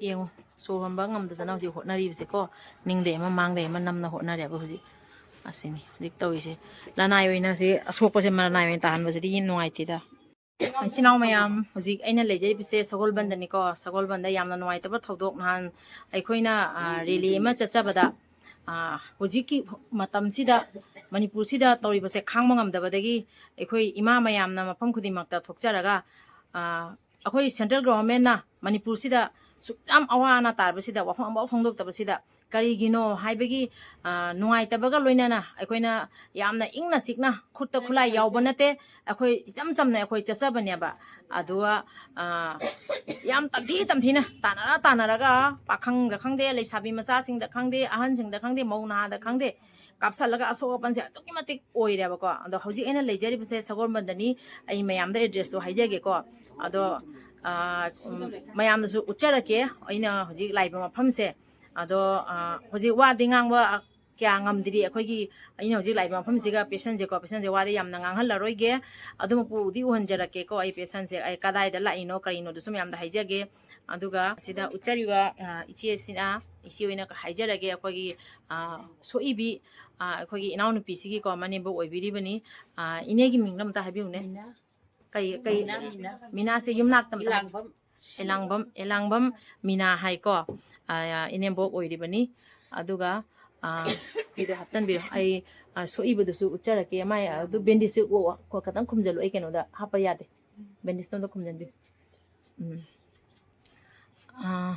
ꯌꯦꯡꯉꯨ, ꯁꯣꯔ ꯍꯣꯟꯕ ꯉꯝꯗꯗꯅ ꯍꯧꯖꯤꯛ ꯍꯣꯠꯅꯔꯤꯕꯁꯦꯀꯣ, ꯅꯤꯡꯗꯩ ꯑꯃ ꯃꯥꯡꯗꯩ ꯑꯃ ꯅꯝꯅ ꯍꯣꯠꯅꯔꯦꯕ ꯍꯧꯖꯤꯛ꯫ ꯑꯁꯤꯅꯤ ꯍꯧꯖꯤꯛ ꯇꯧꯔꯤꯁꯦ꯫ ꯂꯅꯥꯏ ꯑꯣꯏꯅ ꯁꯤ ꯑꯁꯣꯛꯄꯁꯦ ꯃꯔꯅꯥꯏ ꯑꯣꯏꯅ ꯇꯥꯍꯟꯕꯁꯤꯗꯤ ꯅꯨꯡꯉꯥꯏꯇꯦꯗ꯫ ꯏꯆꯤꯟ ꯏꯅꯥꯎ ꯃꯌꯥꯝ, ꯍꯧꯖꯤꯛ ꯑꯩꯅ ꯂꯩꯖꯔꯤꯕꯁꯦ ꯁꯒꯣꯜꯕꯟꯗꯅꯤꯀꯣ꯫ ꯁꯒꯣꯜꯕꯟꯗ ꯌꯥꯝꯅ ꯅꯨꯡꯉꯥꯏꯇꯕ ꯊꯧꯗꯣꯛ, ꯅꯍꯥꯟ ꯑꯩꯈꯣꯏꯅ, ꯑ, ꯔꯦꯂꯤ ꯑꯃ ꯆꯠꯆꯕꯗ, ꯑ, ꯍꯧꯖꯤꯛꯀꯤ ꯃꯇꯝꯁꯤꯗ ꯃꯅꯤꯄꯨꯔꯁꯤꯗ ꯇꯧꯔꯤꯕꯁꯦ ꯈꯥꯡꯕ ꯉꯝꯗꯕꯗꯒꯤ ꯑꯩꯈꯣꯏ ꯏꯃꯥ ꯃꯌꯥꯝꯅ ꯃꯐꯝ ꯈꯨꯗꯤꯡꯃꯛꯇ ꯊꯣꯛꯆꯔꯒ, ꯑ, ꯑꯩꯈꯣꯏ ꯁꯦꯟꯇ꯭ꯔꯦꯜ ꯒꯣꯚꯔꯟꯃꯦꯟꯠꯅ ꯃꯅꯤꯄꯨꯔꯁꯤꯗ ꯁꯨꯛ ꯌꯥꯝ ꯑꯋꯥ ꯑꯅꯥ ꯇꯥꯔꯕꯁꯤꯗ ꯋꯥꯐꯝ ꯑꯃꯐꯥꯎ ꯐꯣꯡꯗꯣꯛꯇꯕꯁꯤꯗ ꯀꯔꯤꯒꯤꯅꯣ ꯍꯥꯏꯕꯒꯤ, ꯑ, ꯅꯨꯡꯉꯥꯏꯇꯕꯒ ꯂꯣꯏꯅꯅ ꯑꯩꯈꯣꯏꯅ ꯌꯥꯝꯅ ꯏꯪꯅ ꯆꯤꯛꯅ, ꯈꯨꯠꯇ ꯈꯨꯠꯂꯥꯏ ꯌꯥꯎꯕ ꯅꯠꯇꯦ, ꯑꯩꯈꯣꯏ ꯏꯆꯝ ꯆꯝꯅ ꯑꯩꯈꯣꯏ ꯆꯠꯆꯕꯅꯦꯕ꯫ ꯑꯗꯨꯒ, ꯑ, ꯌꯥꯝ ꯇꯝꯊꯤ ꯇꯝꯊꯤꯅ ꯇꯥꯟꯅꯔ ꯇꯥꯟꯅꯔꯒ ꯄꯥꯈꯪꯗ ꯈꯪꯗꯦ, ꯂꯩꯁꯥꯕꯤ ꯃꯆꯥꯁꯤꯡꯗ ꯈꯪꯗꯦ, ꯑꯍꯟꯁꯤꯡꯗ ꯈꯪꯗꯦ, ꯃꯧ ꯅꯍꯥꯗ ꯈꯪꯗꯦ, ꯀꯥꯞꯁꯜꯂꯒ ꯑꯁꯣꯛ ꯑꯄꯟꯁꯦ ꯑꯗꯨꯛꯀꯤ ꯃꯇꯤꯛ ꯑꯣꯏꯔꯦꯕꯀꯣ꯫ ꯑꯗꯣ ꯍꯧꯖꯤꯛ ꯑꯩꯅ ꯂꯩꯖꯔꯤꯕꯁꯦ ꯁꯒꯣꯜꯕꯟꯗꯅꯤ꯫ ꯑꯩ ꯃꯌꯥꯝꯗ address ꯁꯨ ꯍꯥꯏꯖꯒꯦꯀꯣ꯫ ꯑꯗꯣ, ꯑ, ꯎꯝ, ꯃꯌꯥꯝꯗꯁꯨ ꯎꯠꯆꯔꯛꯀꯦ ꯑꯩꯅ ꯍꯧꯖꯤꯛ ꯂꯥꯛꯏꯕ ꯃꯐꯝꯁꯦ꯫ ꯑꯗꯣ, ꯑ, ꯍꯧꯖꯤꯛ ꯋꯥꯗꯤ ꯉꯥꯡꯕ ꯀꯌꯥ ꯉꯝꯗ꯭ꯔꯤ꯫ ꯑꯩꯈꯣꯏꯒꯤ, ꯑꯩꯅ ꯍꯧꯖꯤꯛ ꯂꯥꯛꯏꯕ ꯃꯐꯝꯁꯤꯒ patient ꯁꯦꯀꯣ, patient ꯁꯦ ꯋꯥꯗꯤ ꯌꯥꯝꯅ ꯉꯥꯡꯍꯜꯂꯔꯣꯏꯒꯦ꯫ ꯑꯗꯨꯃꯛꯄꯨꯗꯤ ꯎꯍꯟꯖꯔꯛꯀꯦꯀꯣ꯫ ꯑꯩ patient ꯁꯦ ꯑꯩ ꯀꯗꯥꯏꯗ ꯂꯥꯛꯏꯅꯣ ꯀꯔꯤꯅꯣꯗꯨꯁꯨ ꯃꯌꯥꯝꯗ ꯍꯥꯏꯖꯒꯦ꯫ ꯑꯗꯨꯒ ꯁꯤꯗ ꯎꯠꯆꯔꯤꯕ, ꯑ, ꯏꯆꯦꯁꯤꯅ, ꯏꯆꯦ ꯑꯣꯏꯅ ꯍꯥꯏꯖꯔꯒꯦ, ꯑꯩꯈꯣꯏꯒꯤ, ꯑ, ꯁꯣꯛꯏꯕꯤ, ꯑ, ꯑꯩꯈꯣꯏꯒꯤ ꯏꯅꯥꯎꯅꯨꯄꯤꯁꯤꯒꯤꯀꯣ ꯃꯅꯦꯝꯕꯣꯛ ꯑꯣꯏꯕꯤꯔꯤꯕꯅꯤ꯫ ꯑ, ꯏꯅꯦꯒꯤ ꯃꯤꯡꯗꯣ ꯑꯝꯇ ꯍꯥꯏꯕꯤꯌꯨꯅꯦ꯫ ꯃꯤꯅꯥ꯫ ꯀꯩ, ꯀꯩ? ꯃꯤꯅꯥ, ꯃꯤꯅꯥ꯫ ꯃꯤꯅꯥꯁꯦ ꯌꯨꯝꯅꯥꯛꯇ ꯑꯝꯇ ꯍꯥꯏ-, ꯏꯂꯥꯡꯕꯝ꯫ ꯏꯂꯥꯡꯕꯝ, ꯏꯂꯥꯡꯕꯝ ꯃꯤꯅꯥ ꯍꯥꯏꯀꯣ꯫ ꯑ, ꯏꯅꯦꯝꯕꯣꯛ ꯑꯣꯏꯔꯤꯕꯅꯤ꯫ ꯑꯗꯨꯒ, ꯑ, ꯐꯤꯗꯣ ꯍꯥꯞꯆꯤꯟꯕꯤꯔꯣ꯫ ꯑꯩ, ꯑ, ꯁꯣꯛꯏꯕꯗꯨꯁꯨ ꯎꯠꯆꯔꯛꯀꯦ꯫ ꯃꯥꯏ ꯑꯗꯨ bandage ꯁꯦ ꯈꯣ-, ꯈꯤꯇꯪ ꯈꯨꯝꯖꯤꯜꯂꯨ꯫ ꯑꯩ ꯀꯩꯅꯣꯗ ꯍꯥꯞꯄ ꯌꯥꯗꯦ꯫ Bandage ꯇꯣ ꯑꯝꯇ ꯈꯨꯝꯖꯤꯟꯕꯤꯌꯨ꯫ ꯎꯝ꯫ ꯑ,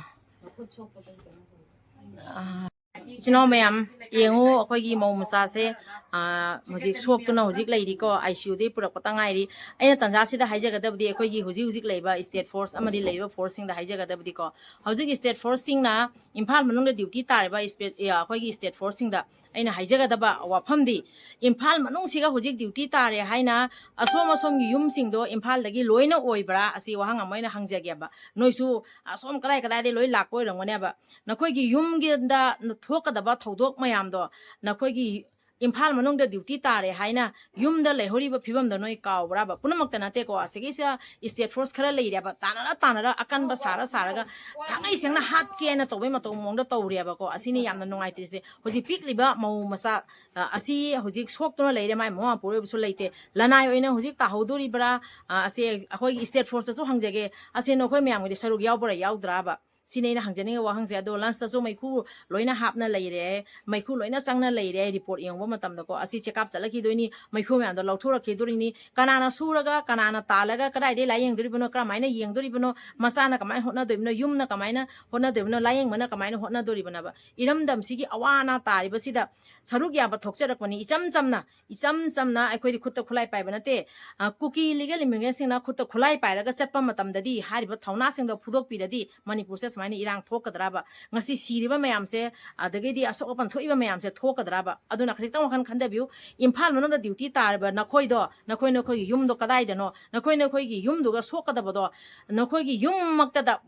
ꯑ, ꯏꯆꯤꯟ ꯏꯅꯥꯎ ꯃꯌꯥꯝ ꯌꯦꯡꯉꯨ, ꯑꯩꯈꯣꯏꯒꯤ ꯃꯧ ꯃꯆꯥꯁꯦ, ꯑ, ꯍꯧꯖꯤꯛ ꯁꯣꯛꯇꯨꯅ ꯍꯧꯖꯤꯛ ꯂꯩꯔꯤꯀꯣ, ICU ꯗꯒꯤ ꯄꯨꯔꯛꯄꯇ ꯉꯥꯏꯔꯤ꯫ ꯑꯩꯅ ꯇꯟꯖꯥꯁꯤꯗ ꯍꯥꯏꯖꯒꯗꯕꯗꯤ ꯑꯩꯈꯣꯏꯒꯤ ꯍꯧꯖꯤꯛ ꯍꯧꯖꯤꯛ ꯂꯩꯕ state force ꯑꯃꯗꯤ ꯂꯩꯔꯤꯕ force ꯁꯤꯡꯗ ꯍꯥꯏꯖꯒꯗꯕꯗꯤꯀꯣ, ꯍꯧꯖꯤꯛ state force ꯁꯤꯡꯅ ꯏꯝꯐꯥꯜ ꯃꯅꯨꯡꯗ duty ꯇꯥꯔꯤꯕ ꯏꯁꯄꯦ-, ꯑ, ꯑꯩꯈꯣꯏꯒꯤ state force ꯁꯤꯡꯗ ꯑꯩꯅ ꯍꯥꯏꯖꯒꯗꯕ ꯋꯥꯐꯝꯗꯤ, ꯏꯝꯐꯥꯜ ꯃꯅꯨꯡꯁꯤꯒ ꯍꯧꯖꯤꯛ duty ꯇꯥꯔꯦ ꯍꯥꯏꯅ ꯑꯁꯣꯝ ꯑꯁꯣꯝꯒꯤ ꯌꯨꯝꯁꯤꯡꯗꯣ ꯏꯝꯐꯥꯜꯗꯒꯤ ꯂꯣꯏꯅ ꯑꯣꯏꯕ꯭ꯔꯥ? ꯑꯁꯤ ꯋꯥꯍꯪ ꯑꯃ ꯑꯩꯅ ꯍꯪꯖꯒꯦꯕ꯫ ꯅꯣꯏꯁꯨ ꯑꯁꯣꯝ ꯀꯗꯥꯏ ꯀꯗꯥꯏꯗꯒꯤ ꯂꯣꯏ ꯂꯥꯛꯄ ꯑꯣꯏꯔꯝꯒꯅꯦꯕ꯫ ꯅꯈꯣꯏꯒꯤ ꯌꯨꯝꯒꯤꯗ ꯊꯣꯛꯀꯗꯕ ꯊꯧꯗꯣꯛ ꯃꯌꯥꯝꯗꯣ ꯅꯈꯣꯏꯒꯤ ꯏꯝꯐꯥꯜ ꯃꯅꯨꯡꯗ duty ꯇꯥꯔꯦ ꯍꯥꯏꯅ ꯌꯨꯝꯗ ꯂꯩꯍꯧꯔꯤꯕ ꯐꯤꯕꯝꯗꯣ ꯅꯣꯏ ꯀꯥꯎꯕ꯭ꯔꯥꯕ? ꯄꯨꯝꯅꯃꯛꯇ ꯅꯠꯇꯦꯀꯣ, ꯑꯁꯤꯒꯤꯁꯤꯗ state force ꯈꯔ ꯂꯩꯔꯦꯕ, ꯇꯥꯟꯅꯔ ꯇꯥꯟꯅꯔ ꯑꯀꯟꯕ ꯁꯥꯔ ꯁꯥꯔꯒ ꯊꯥꯡꯒꯩ ꯁꯦꯡꯅ ꯍꯥꯠꯀꯦꯅ ꯇꯧꯕꯩ ꯃꯇꯧ ꯃꯑꯣꯡꯗ ꯇꯧꯔꯦꯕꯀꯣ꯫ ꯑꯁꯤꯅꯤ ꯌꯥꯝꯅ ꯅꯨꯡꯉꯥꯏꯇ꯭ꯔꯤꯁꯦ꯫ ꯍꯧꯖꯤꯛ ꯄꯤꯛꯂꯤꯕ ꯃꯧ ꯃꯆꯥ, ꯑ, ꯑꯁꯤ ꯍꯧꯖꯤꯛ ꯁꯣꯛꯇꯨꯅ ꯂꯩꯔꯦ, ꯃꯥꯏ ꯃꯃꯥ ꯃꯄꯨꯔꯣꯏꯕꯁꯨ ꯂꯩꯇꯦ꯫ ꯂꯅꯥꯏ ꯑꯣꯏꯅ ꯍꯧꯖꯤꯛ ꯇꯥꯍꯧꯗꯣꯔꯤꯕ꯭ꯔꯥ? ꯑ, ꯑꯁꯤ ꯑꯩꯈꯣꯏꯒꯤ state force ꯇꯁꯨ ꯍꯪꯖꯒꯦ, ꯑꯁꯤ ꯅꯈꯣꯏ ꯃꯌꯥꯝꯒꯤꯗꯤ ꯁꯔꯨꯛ ꯌꯥꯎꯕ꯭ꯔꯥ ꯌꯥꯎꯗ꯭ꯔꯥꯕ? ꯁꯤꯅꯤ ꯑꯩꯅ ꯍꯪꯖꯅꯤꯡꯉꯤ ꯋꯥꯍꯪꯁꯦ꯫ ꯑꯗꯣ lunch ꯇꯁꯨ ꯃꯩꯈꯨ ꯂꯣꯏꯅ ꯍꯥꯞꯅ ꯂꯩꯔꯦ, ꯃꯩꯈꯨ ꯂꯣꯏꯅ ꯆꯪꯅ ꯂꯩꯔꯦ꯫ Report ꯌꯦꯡꯕ ꯃꯇꯝꯗꯀꯣ, ꯑꯁꯤ check up ꯆꯠꯂꯛꯈꯤꯗꯣꯏꯅꯤ, ꯃꯩꯈꯨ ꯃꯌꯥꯝꯗꯣ ꯂꯧꯊꯣꯔꯛꯈꯤꯗꯣꯔꯤꯅꯤ꯫ ꯀꯅꯥꯅ ꯁꯨꯔꯒ, ꯀꯅꯥꯅ ꯇꯥꯜꯂꯒ, ꯀꯗꯥꯏꯗꯒꯤ ꯂꯥꯏꯌꯦꯡꯗꯣꯔꯤꯕꯅꯣ, ꯀꯔꯝꯍꯥꯏꯅ ꯌꯦꯡꯗꯣꯔꯤꯕꯅꯣ, ꯃꯆꯥꯅ ꯀꯃꯥꯏꯅ ꯍꯣꯠꯅꯗꯣꯏꯕꯅꯣ, ꯌꯨꯝꯅ ꯀꯃꯥꯏꯅ ꯍꯣꯠꯅꯗꯣꯏꯕꯅꯣ, ꯂꯥꯏꯌꯦꯡꯕꯅ ꯀꯃꯥꯏꯅ ꯍꯣꯠꯅꯗꯣꯔꯤꯕꯅꯣꯕ? ꯏꯔꯝꯗꯝꯁꯤꯒꯤ ꯑꯋꯥ ꯑꯅꯥ ꯇꯥꯔꯤꯕꯁꯤꯗ ꯁꯔꯨꯛ ꯌꯥꯕ ꯊꯣꯛꯆꯔꯛꯄꯅꯤ꯫ ꯏꯆꯝ ꯆꯝꯅ, ꯏꯆꯝ ꯆꯝꯅ ꯑꯩꯈꯣꯏꯗꯤ ꯈꯨꯠꯇ ꯈꯨꯠꯂꯥꯏ ꯄꯥꯏꯕ ꯅꯠꯇꯦ꯫ ꯑ, ꯀꯨꯀꯤ legal immigrant ꯁꯤꯡꯅ ꯈꯨꯠꯇ ꯈꯨꯠꯂꯥꯏ ꯄꯥꯏꯔꯒ ꯆꯠꯄ ꯃꯇꯝꯗꯗꯤ ꯍꯥꯏꯔꯤꯕ ꯊꯧꯅꯥꯁꯤꯡꯗꯣ ꯐꯨꯗꯣꯛꯄꯤꯔꯗꯤ ꯃꯅꯤꯄꯨꯔꯁꯦ ꯁꯨꯃꯥꯏꯅ ꯏꯔꯥꯡ ꯊꯣꯛꯀꯗ꯭ꯔꯕ? ꯉꯁꯤ ꯁꯤꯔꯤꯕ ꯃꯌꯥꯝꯁꯦ, ꯑꯗꯒꯤꯗꯤ ꯑꯁꯣꯛ ꯑꯄꯟ ꯊꯣꯛꯏꯕ ꯃꯌꯥꯝꯁꯦ ꯊꯣꯛꯀꯗ꯭ꯔꯕ? ꯑꯗꯨꯅ ꯈꯖꯤꯛꯇꯪ ꯋꯥꯈꯜ ꯈꯟꯊꯕꯤꯌꯨ꯫ ꯏꯝꯐꯥꯜ ꯃꯅꯨꯡꯗ ꯗ꯭ꯌꯨꯇꯤ ꯇꯥꯔꯤꯕ ꯅꯈꯣꯏꯗꯣ, ꯅꯈꯣꯏ ꯅꯈꯣꯏꯒꯤ ꯌꯨꯝꯗꯣ ꯀꯗꯥꯏꯗꯅꯣ, ꯅꯈꯣꯏ ꯅꯈꯣꯏꯒꯤ ꯌꯨꯝꯗꯨꯒ ꯁꯣꯛꯀꯗꯕꯗꯣ, ꯅꯈꯣꯏꯒꯤ ꯌꯨꯝꯃꯛꯇꯗ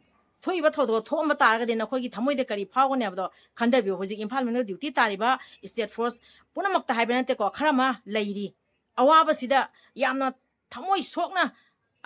ꯊꯣꯛꯏꯕ ꯊꯧꯗꯣꯛ ꯊꯣꯛꯑꯝꯕ ꯇꯥꯔꯒꯗꯤ ꯅꯈꯣꯏꯒꯤ ꯊꯃꯣꯏꯗ ꯀꯔꯤ ꯐꯥꯎꯒꯅꯤ ꯍꯥꯏꯕꯗꯣ ꯈꯟꯊꯕꯤꯌꯨ꯫ ꯍꯧꯖꯤꯛ ꯏꯝꯐꯥꯜ ꯃꯅꯨꯡꯗ ꯗ꯭ꯌꯨꯇꯤ ꯇꯥꯔꯤꯕ ꯁ꯭ꯇꯦꯠ ꯐꯣꯔꯁ ꯄꯨꯝꯅꯃꯛꯇ ꯍꯥꯏꯕ ꯅꯠꯇꯦꯀꯣ, ꯈꯔ ꯑꯃ ꯂꯩꯔꯤ꯫ ꯑꯋꯥꯕꯁꯤꯗ ꯌꯥꯝꯅ ꯊꯃꯣꯏ ꯁꯣꯛꯅ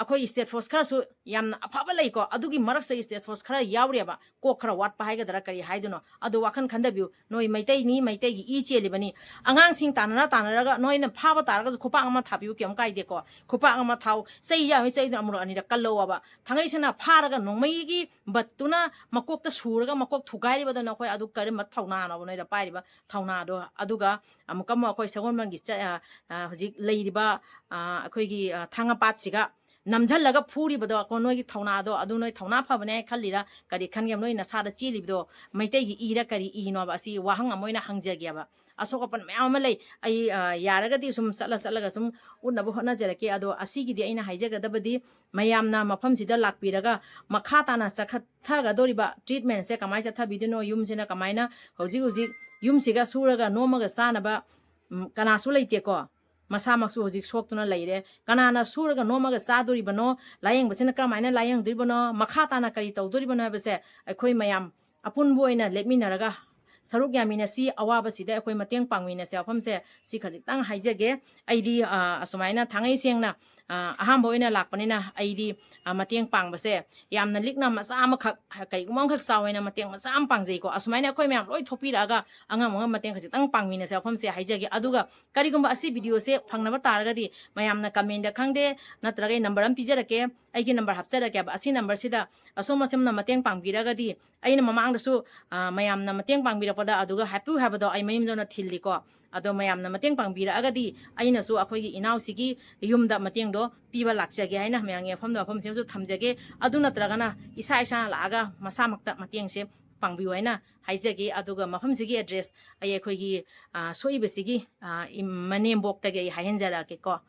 ꯑꯩꯈꯣꯏ ꯁ꯭ꯇꯦꯠ ꯐꯣꯔꯁ ꯈꯔꯁꯨ ꯌꯥꯝꯅ ꯑꯐꯕ ꯂꯩꯀꯣ, ꯑꯗꯨꯒꯤ ꯃꯔꯛꯁꯤꯗ ꯁ꯭ꯇꯦꯠ ꯐꯣꯔꯁ ꯈꯔ ꯌꯥꯎꯔꯤꯑꯕ, ꯀꯣꯛ ꯈꯔ ꯋꯥꯠꯄ ꯍꯥꯏꯒꯗ꯭ꯔꯥ ꯀꯔꯤ ꯍꯥꯏꯗꯣꯏꯅꯣ, ꯑꯗꯣ ꯋꯥꯈꯜ ꯈꯟꯊꯕꯤꯌꯨ꯫ ꯅꯣꯏ ꯃꯩꯇꯩꯅꯤ, ꯃꯩꯇꯩꯒꯤ ꯏ ꯆꯦꯜꯂꯤꯕꯅꯤ꯫ ꯑꯉꯥꯡꯁꯤꯡ ꯇꯥꯟꯅꯔ ꯇꯥꯟꯅꯔꯒ ꯅꯣꯏꯅ ꯐꯥꯕ ꯇꯥꯔꯒꯁꯨ ꯈꯨꯄꯥꯛ ꯑꯃ ꯊꯥꯕꯤꯌꯨ, ꯀꯩꯝ ꯀꯥꯏꯗꯦꯀꯣ꯫ ꯈꯨꯄꯥꯛ ꯑꯃ ꯊꯥꯎ, ꯆꯩ ꯌꯥꯝꯃꯤ, ꯆꯩꯗꯨꯅ ꯑꯃꯨꯔꯛ ꯑꯅꯤꯔꯛ ꯀꯜꯂꯧꯑꯕ꯫ ꯊꯥꯡꯒꯩ ꯁꯦꯡꯅ ꯐꯥꯔꯒ ꯅꯣꯡꯃꯩꯒꯤ ꯕꯠꯇꯨꯅ ꯃꯀꯣꯛꯇ ꯁꯨꯔꯒ ꯃꯀꯣꯛ ꯊꯨꯒꯥꯏꯔꯤꯕꯗꯣ ꯅꯈꯣꯏ ꯑꯗꯨ ꯀꯔꯝꯕ ꯊꯧꯅꯥꯅꯣꯕ ꯅꯣꯏꯗ ꯄꯥꯏꯔꯤꯕ ꯊꯧꯅꯥꯗꯣ? ꯑꯗꯨꯒ ꯑꯃꯨꯛꯀ ꯑꯃꯨꯛ ꯑꯩꯈꯣꯏ ꯁꯒꯣꯜꯕꯟꯒꯤ ꯆ-, ꯑ, ꯑ, ꯍꯧꯖꯤꯛ ꯂꯩꯔꯤꯕ, ꯑ, ꯑꯩꯈꯣꯏꯒꯤ, ꯑ, ꯊꯥꯡꯒꯄꯥꯠꯁꯤꯒ ꯅꯝꯁꯤꯜꯂꯒ ꯐꯨꯔꯤꯕꯗꯣ, ꯑꯩꯈꯣꯏ ꯅꯣꯏꯒꯤ ꯊꯧꯅꯥꯗꯣ, ꯑꯗꯨ ꯅꯣꯏ ꯊꯧꯅꯥ ꯐꯕꯅꯦ ꯈꯜꯂꯤꯔꯥ ꯀꯔꯤ ꯈꯟꯒꯦ? ꯅꯣꯏ ꯅꯁꯥꯗ ꯆꯦꯜꯂꯤꯕꯗꯣ ꯃꯩꯇꯩꯒꯤ ꯏꯔ ꯀꯔꯤ ꯏꯅꯣꯕ? ꯑꯁꯤ ꯋꯥꯍꯪ ꯑꯃ ꯑꯣꯏꯅ ꯍꯪꯖꯒꯦꯕ꯫ ꯑꯁꯣꯛ ꯑꯄꯟ ꯃꯌꯥꯝ ꯑꯃ ꯂꯩ꯫ ꯑꯩ, ꯑ, ꯌꯥꯔꯒꯗꯤ ꯁꯨꯝ ꯆꯠꯂ ꯆꯠꯂꯒ ꯁꯨꯝ ꯎꯠꯅꯕ ꯍꯣꯠꯅꯖꯔꯛꯀꯦ꯫ ꯑꯗꯣ ꯑꯁꯤꯒꯤꯗꯤ ꯑꯩꯅ ꯍꯥꯏꯖꯒꯗꯕꯗꯤ ꯃꯌꯥꯝꯅ ꯃꯐꯝꯁꯤꯗ ꯂꯥꯛꯄꯤꯔꯒ ꯃꯈꯥ ꯇꯥꯅ ꯆꯠꯊꯒꯗꯧꯔꯤꯕ ꯇ꯭ꯔꯤꯠꯃꯦꯟꯁꯦ ꯀꯃꯥꯏꯅ ꯆꯠꯊꯕꯤꯗꯣꯏꯅꯣ, ꯌꯨꯝꯁꯤꯅ ꯀꯃꯥꯏꯅ ꯍꯧꯖꯤꯛ ꯍꯧꯖꯤꯛ ꯌꯨꯝꯁꯤꯒ ꯁꯨꯔꯒ ꯅꯣꯝꯃꯒ ꯆꯥꯅꯕ, ꯎꯝ, ꯀꯅꯥꯁꯨ ꯂꯩꯇꯦꯀꯣ꯫ ꯃꯁꯥꯃꯛꯁꯨ ꯍꯧꯖꯤꯛ ꯁꯣꯛꯇꯨꯅ ꯂꯩꯔꯦ꯫ ꯀꯅꯥꯅ ꯁꯨꯔꯒ ꯅꯣꯝꯃꯒ ꯆꯥꯗꯣꯔꯤꯕꯅꯣ? ꯂꯥꯌꯦꯡꯕꯁꯤꯅ ꯀꯔꯝꯍꯥꯏꯅ ꯂꯥꯌꯦꯡꯗꯣꯔꯤꯕꯅꯣ? ꯃꯈꯥ ꯇꯥꯅ ꯀꯔꯤ ꯇꯧꯗꯣꯔꯤꯕꯅꯣ ꯍꯥꯏꯕꯁꯦ ꯑꯩꯈꯣꯏ ꯃꯌꯥꯝ ꯑꯄꯨꯟꯕ ꯑꯣꯏꯅ ꯂꯦꯞꯃꯤꯟꯅꯔꯒ ꯁꯔꯨꯛ ꯌꯥꯃꯤꯟꯅꯁꯤ, ꯑꯋꯥꯕꯁꯤꯗ ꯑꯩꯈꯣꯏ ꯃꯇꯦꯡ ꯄꯥꯡꯃꯤꯟꯅꯁꯤ꯫ ꯋꯥꯐꯝꯁꯦ ꯁꯤ ꯈꯖꯤꯛꯇꯪ ꯍꯥꯏꯖꯒꯦ꯫ ꯑꯩꯗꯤ, ꯑ, ꯑꯁꯨꯃꯥꯏꯅ ꯊꯥꯡꯒꯩ ꯁꯦꯡꯅ, ꯑ, ꯑꯍꯥꯟꯕ ꯑꯣꯏꯅ ꯂꯥꯛꯄꯅꯤꯅ ꯑꯩꯗꯤ, ꯑ, ꯃꯇꯦꯡ ꯄꯥꯡꯕꯁꯦ ꯌꯥꯝꯅ ꯂꯤꯛꯅ ꯃꯆꯥ ꯑꯃꯈꯛ, ꯀꯩꯒꯨꯝꯕ ꯑꯃꯈꯛ ꯆꯥꯎꯋꯦꯅ ꯃꯇꯦꯡ ꯃꯆꯥ ꯑꯃ ꯄꯥꯡꯖꯩꯀꯣ꯫ ꯑꯁꯨꯃꯥꯏꯅ ꯑꯩꯈꯣꯏ ꯃꯌꯥꯝ ꯂꯣꯏ ꯊꯣꯛꯄꯤꯔꯛꯑꯒ ꯑꯉꯝ ꯑꯉꯝ ꯃꯇꯦꯡ ꯈꯖꯤꯛꯇꯪ ꯄꯥꯡꯃꯤꯟꯅꯁꯦ꯫ ꯋꯥꯐꯝꯁꯦ ꯍꯥꯏꯖꯒꯦ꯫ ꯑꯗꯨꯒ ꯀꯔꯤꯒꯨꯝꯕ ꯑꯁꯤ ꯚꯤꯗꯤꯑꯣꯁꯦ ꯐꯪꯅꯕ ꯇꯥꯔꯒꯗꯤ ꯃꯌꯥꯝꯅ ꯀꯃꯦꯟꯗ ꯈꯪꯗꯦ, ꯅꯠꯇ꯭ꯔꯒ ꯑꯩ ꯅꯝꯕꯔ ꯑꯃ ꯄꯤꯖꯔꯛꯀꯦ, ꯑꯩꯒꯤ ꯅꯝꯕꯔ ꯍꯥꯞꯆꯔꯛꯀꯦꯕ꯫ ꯑꯁꯤ ꯅꯝꯕꯔꯁꯤꯗ ꯑꯁꯣꯝ ꯑꯁꯣꯝꯅ ꯃꯇꯦꯡ ꯄꯥꯡꯕꯤꯔꯒꯗꯤ ꯑꯩꯅ ꯃꯃꯥꯡꯗꯁꯨ, ꯑ, ꯃꯌꯥꯝꯅ ꯃꯇꯦꯡ ꯄꯥꯡꯕꯤꯔꯛꯄꯗ ꯑꯗꯨꯒ ꯍꯥꯏꯄꯤꯌꯨ ꯍꯥꯏꯕꯗꯣ ꯑꯩ ꯃꯌꯨꯝ ꯌꯧꯅ ꯊꯤꯜꯂꯤꯀꯣ꯫ ꯑꯗꯣ ꯃꯌꯥꯝꯅ ꯃꯇꯦꯡ ꯄꯥꯡꯕꯤꯔꯛꯑꯒꯗꯤ ꯑꯩꯅꯁꯨ ꯑꯩꯈꯣꯏꯒꯤ ꯏꯅꯥꯎꯁꯤꯒꯤ ꯌꯨꯝꯗ ꯃꯇꯦꯡꯗꯣ ꯄꯤꯕ ꯂꯥꯛꯆꯒꯦ ꯍꯥꯏꯅ ꯃꯌꯥꯝꯒꯤ ꯃꯐꯝꯗ ꯃꯐꯝꯁꯤꯃꯁꯨ ꯊꯝꯖꯒꯦ꯫ ꯑꯗꯨ ꯅꯠꯇ꯭ꯔꯒꯅ ꯏꯁꯥ ꯏꯁꯥꯅ ꯂꯥꯛꯑꯒ ꯃꯁꯥꯃꯛꯇ ꯃꯇꯦꯡꯁꯦ ꯄꯥꯡꯕꯤꯌꯨ ꯍꯥꯏꯅ ꯍꯥꯏꯖꯒꯦ꯫ ꯑꯗꯨꯒ ꯃꯐꯝꯁꯤꯒꯤ ꯑꯦꯗ꯭ꯔꯦꯁ ꯑꯩ ꯑꯩꯈꯣꯏꯒꯤ, ꯑ, ꯁꯣꯛꯏꯕꯁꯤꯒꯤ, ꯑ, ꯏꯝ-, ꯃꯅꯦꯝꯕꯣꯛꯇꯒꯤ ꯑꯩ ꯍꯥꯏꯍꯟꯖꯔꯛꯑꯒꯦꯀꯣ꯫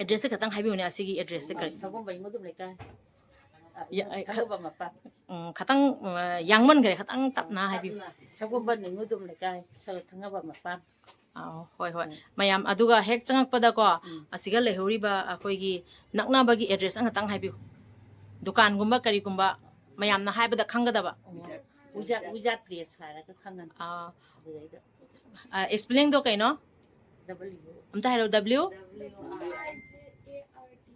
ꯑꯦꯗ꯭ꯔꯦꯁꯁꯦ ꯈꯛꯇꯪ ꯍꯥꯏꯕꯤꯌꯨꯅꯦ, ꯑꯁꯤꯒꯤ ꯑꯦꯗ꯭ꯔꯦꯁꯁꯦ ꯀꯔꯤ? ꯁꯒꯣꯜꯕꯟ ꯃꯗꯨꯝ ꯂꯩꯀꯥꯏ꯫ ꯌꯥ-, ꯑ, ꯈ-, ꯊꯥꯡꯒꯕ ꯃꯄꯥꯝ꯫ ꯎꯝ, ꯈꯇꯪ, ꯑ, ꯌꯥꯡꯃꯟꯈ꯭ꯔꯦ, ꯈꯇꯪ ꯇꯞꯅ ꯍꯥꯏꯕꯤꯌꯨ꯫ ꯇꯞꯅ, ꯁꯒꯣꯜꯕꯟ ꯅꯤꯡꯉꯨꯗꯨꯝ ꯂꯩꯀꯥꯏ, ꯁ-, ꯊꯥꯡꯒꯕ ꯃꯄꯥꯝ꯫ ꯑꯥꯎ, ꯍꯣꯏ, ꯍꯣꯏ꯫ ꯎꯝ꯫ ꯃꯌꯥꯝ, ꯑꯗꯨꯒ ꯍꯦꯛ ꯆꯪꯉꯛꯄꯗꯀꯣ, ꯎꯝ꯫ ꯑꯁꯤꯒ ꯂꯩꯍꯧꯔꯤꯕ ꯑꯩꯈꯣꯏꯒꯤ ꯅꯛꯅꯕꯒꯤ address ꯑꯃꯈꯛꯇꯪ ꯍꯥꯏꯕꯤꯌꯨ꯫ ꯗꯨꯀꯥꯟꯒꯨꯝꯕ ꯀꯔꯤꯒꯨꯝꯕ ꯃꯌꯥꯝꯅ ꯍꯥꯏꯕꯗ ꯈꯪꯒꯗꯕ꯫ ꯎꯝ꯫ ꯎꯖꯥ, ꯎꯖꯥ place ꯍꯥꯏꯔꯒ ꯈꯪꯉꯅꯤ꯫ ꯑꯥ꯫ ꯑꯗꯨꯗꯩꯗ꯫ ꯑ, spellingꯗꯣ ꯀꯩꯅꯣ? W꯫ ꯑꯝꯇ ꯍꯥꯏꯔꯛꯑꯣ, W? W I Z A R D꯫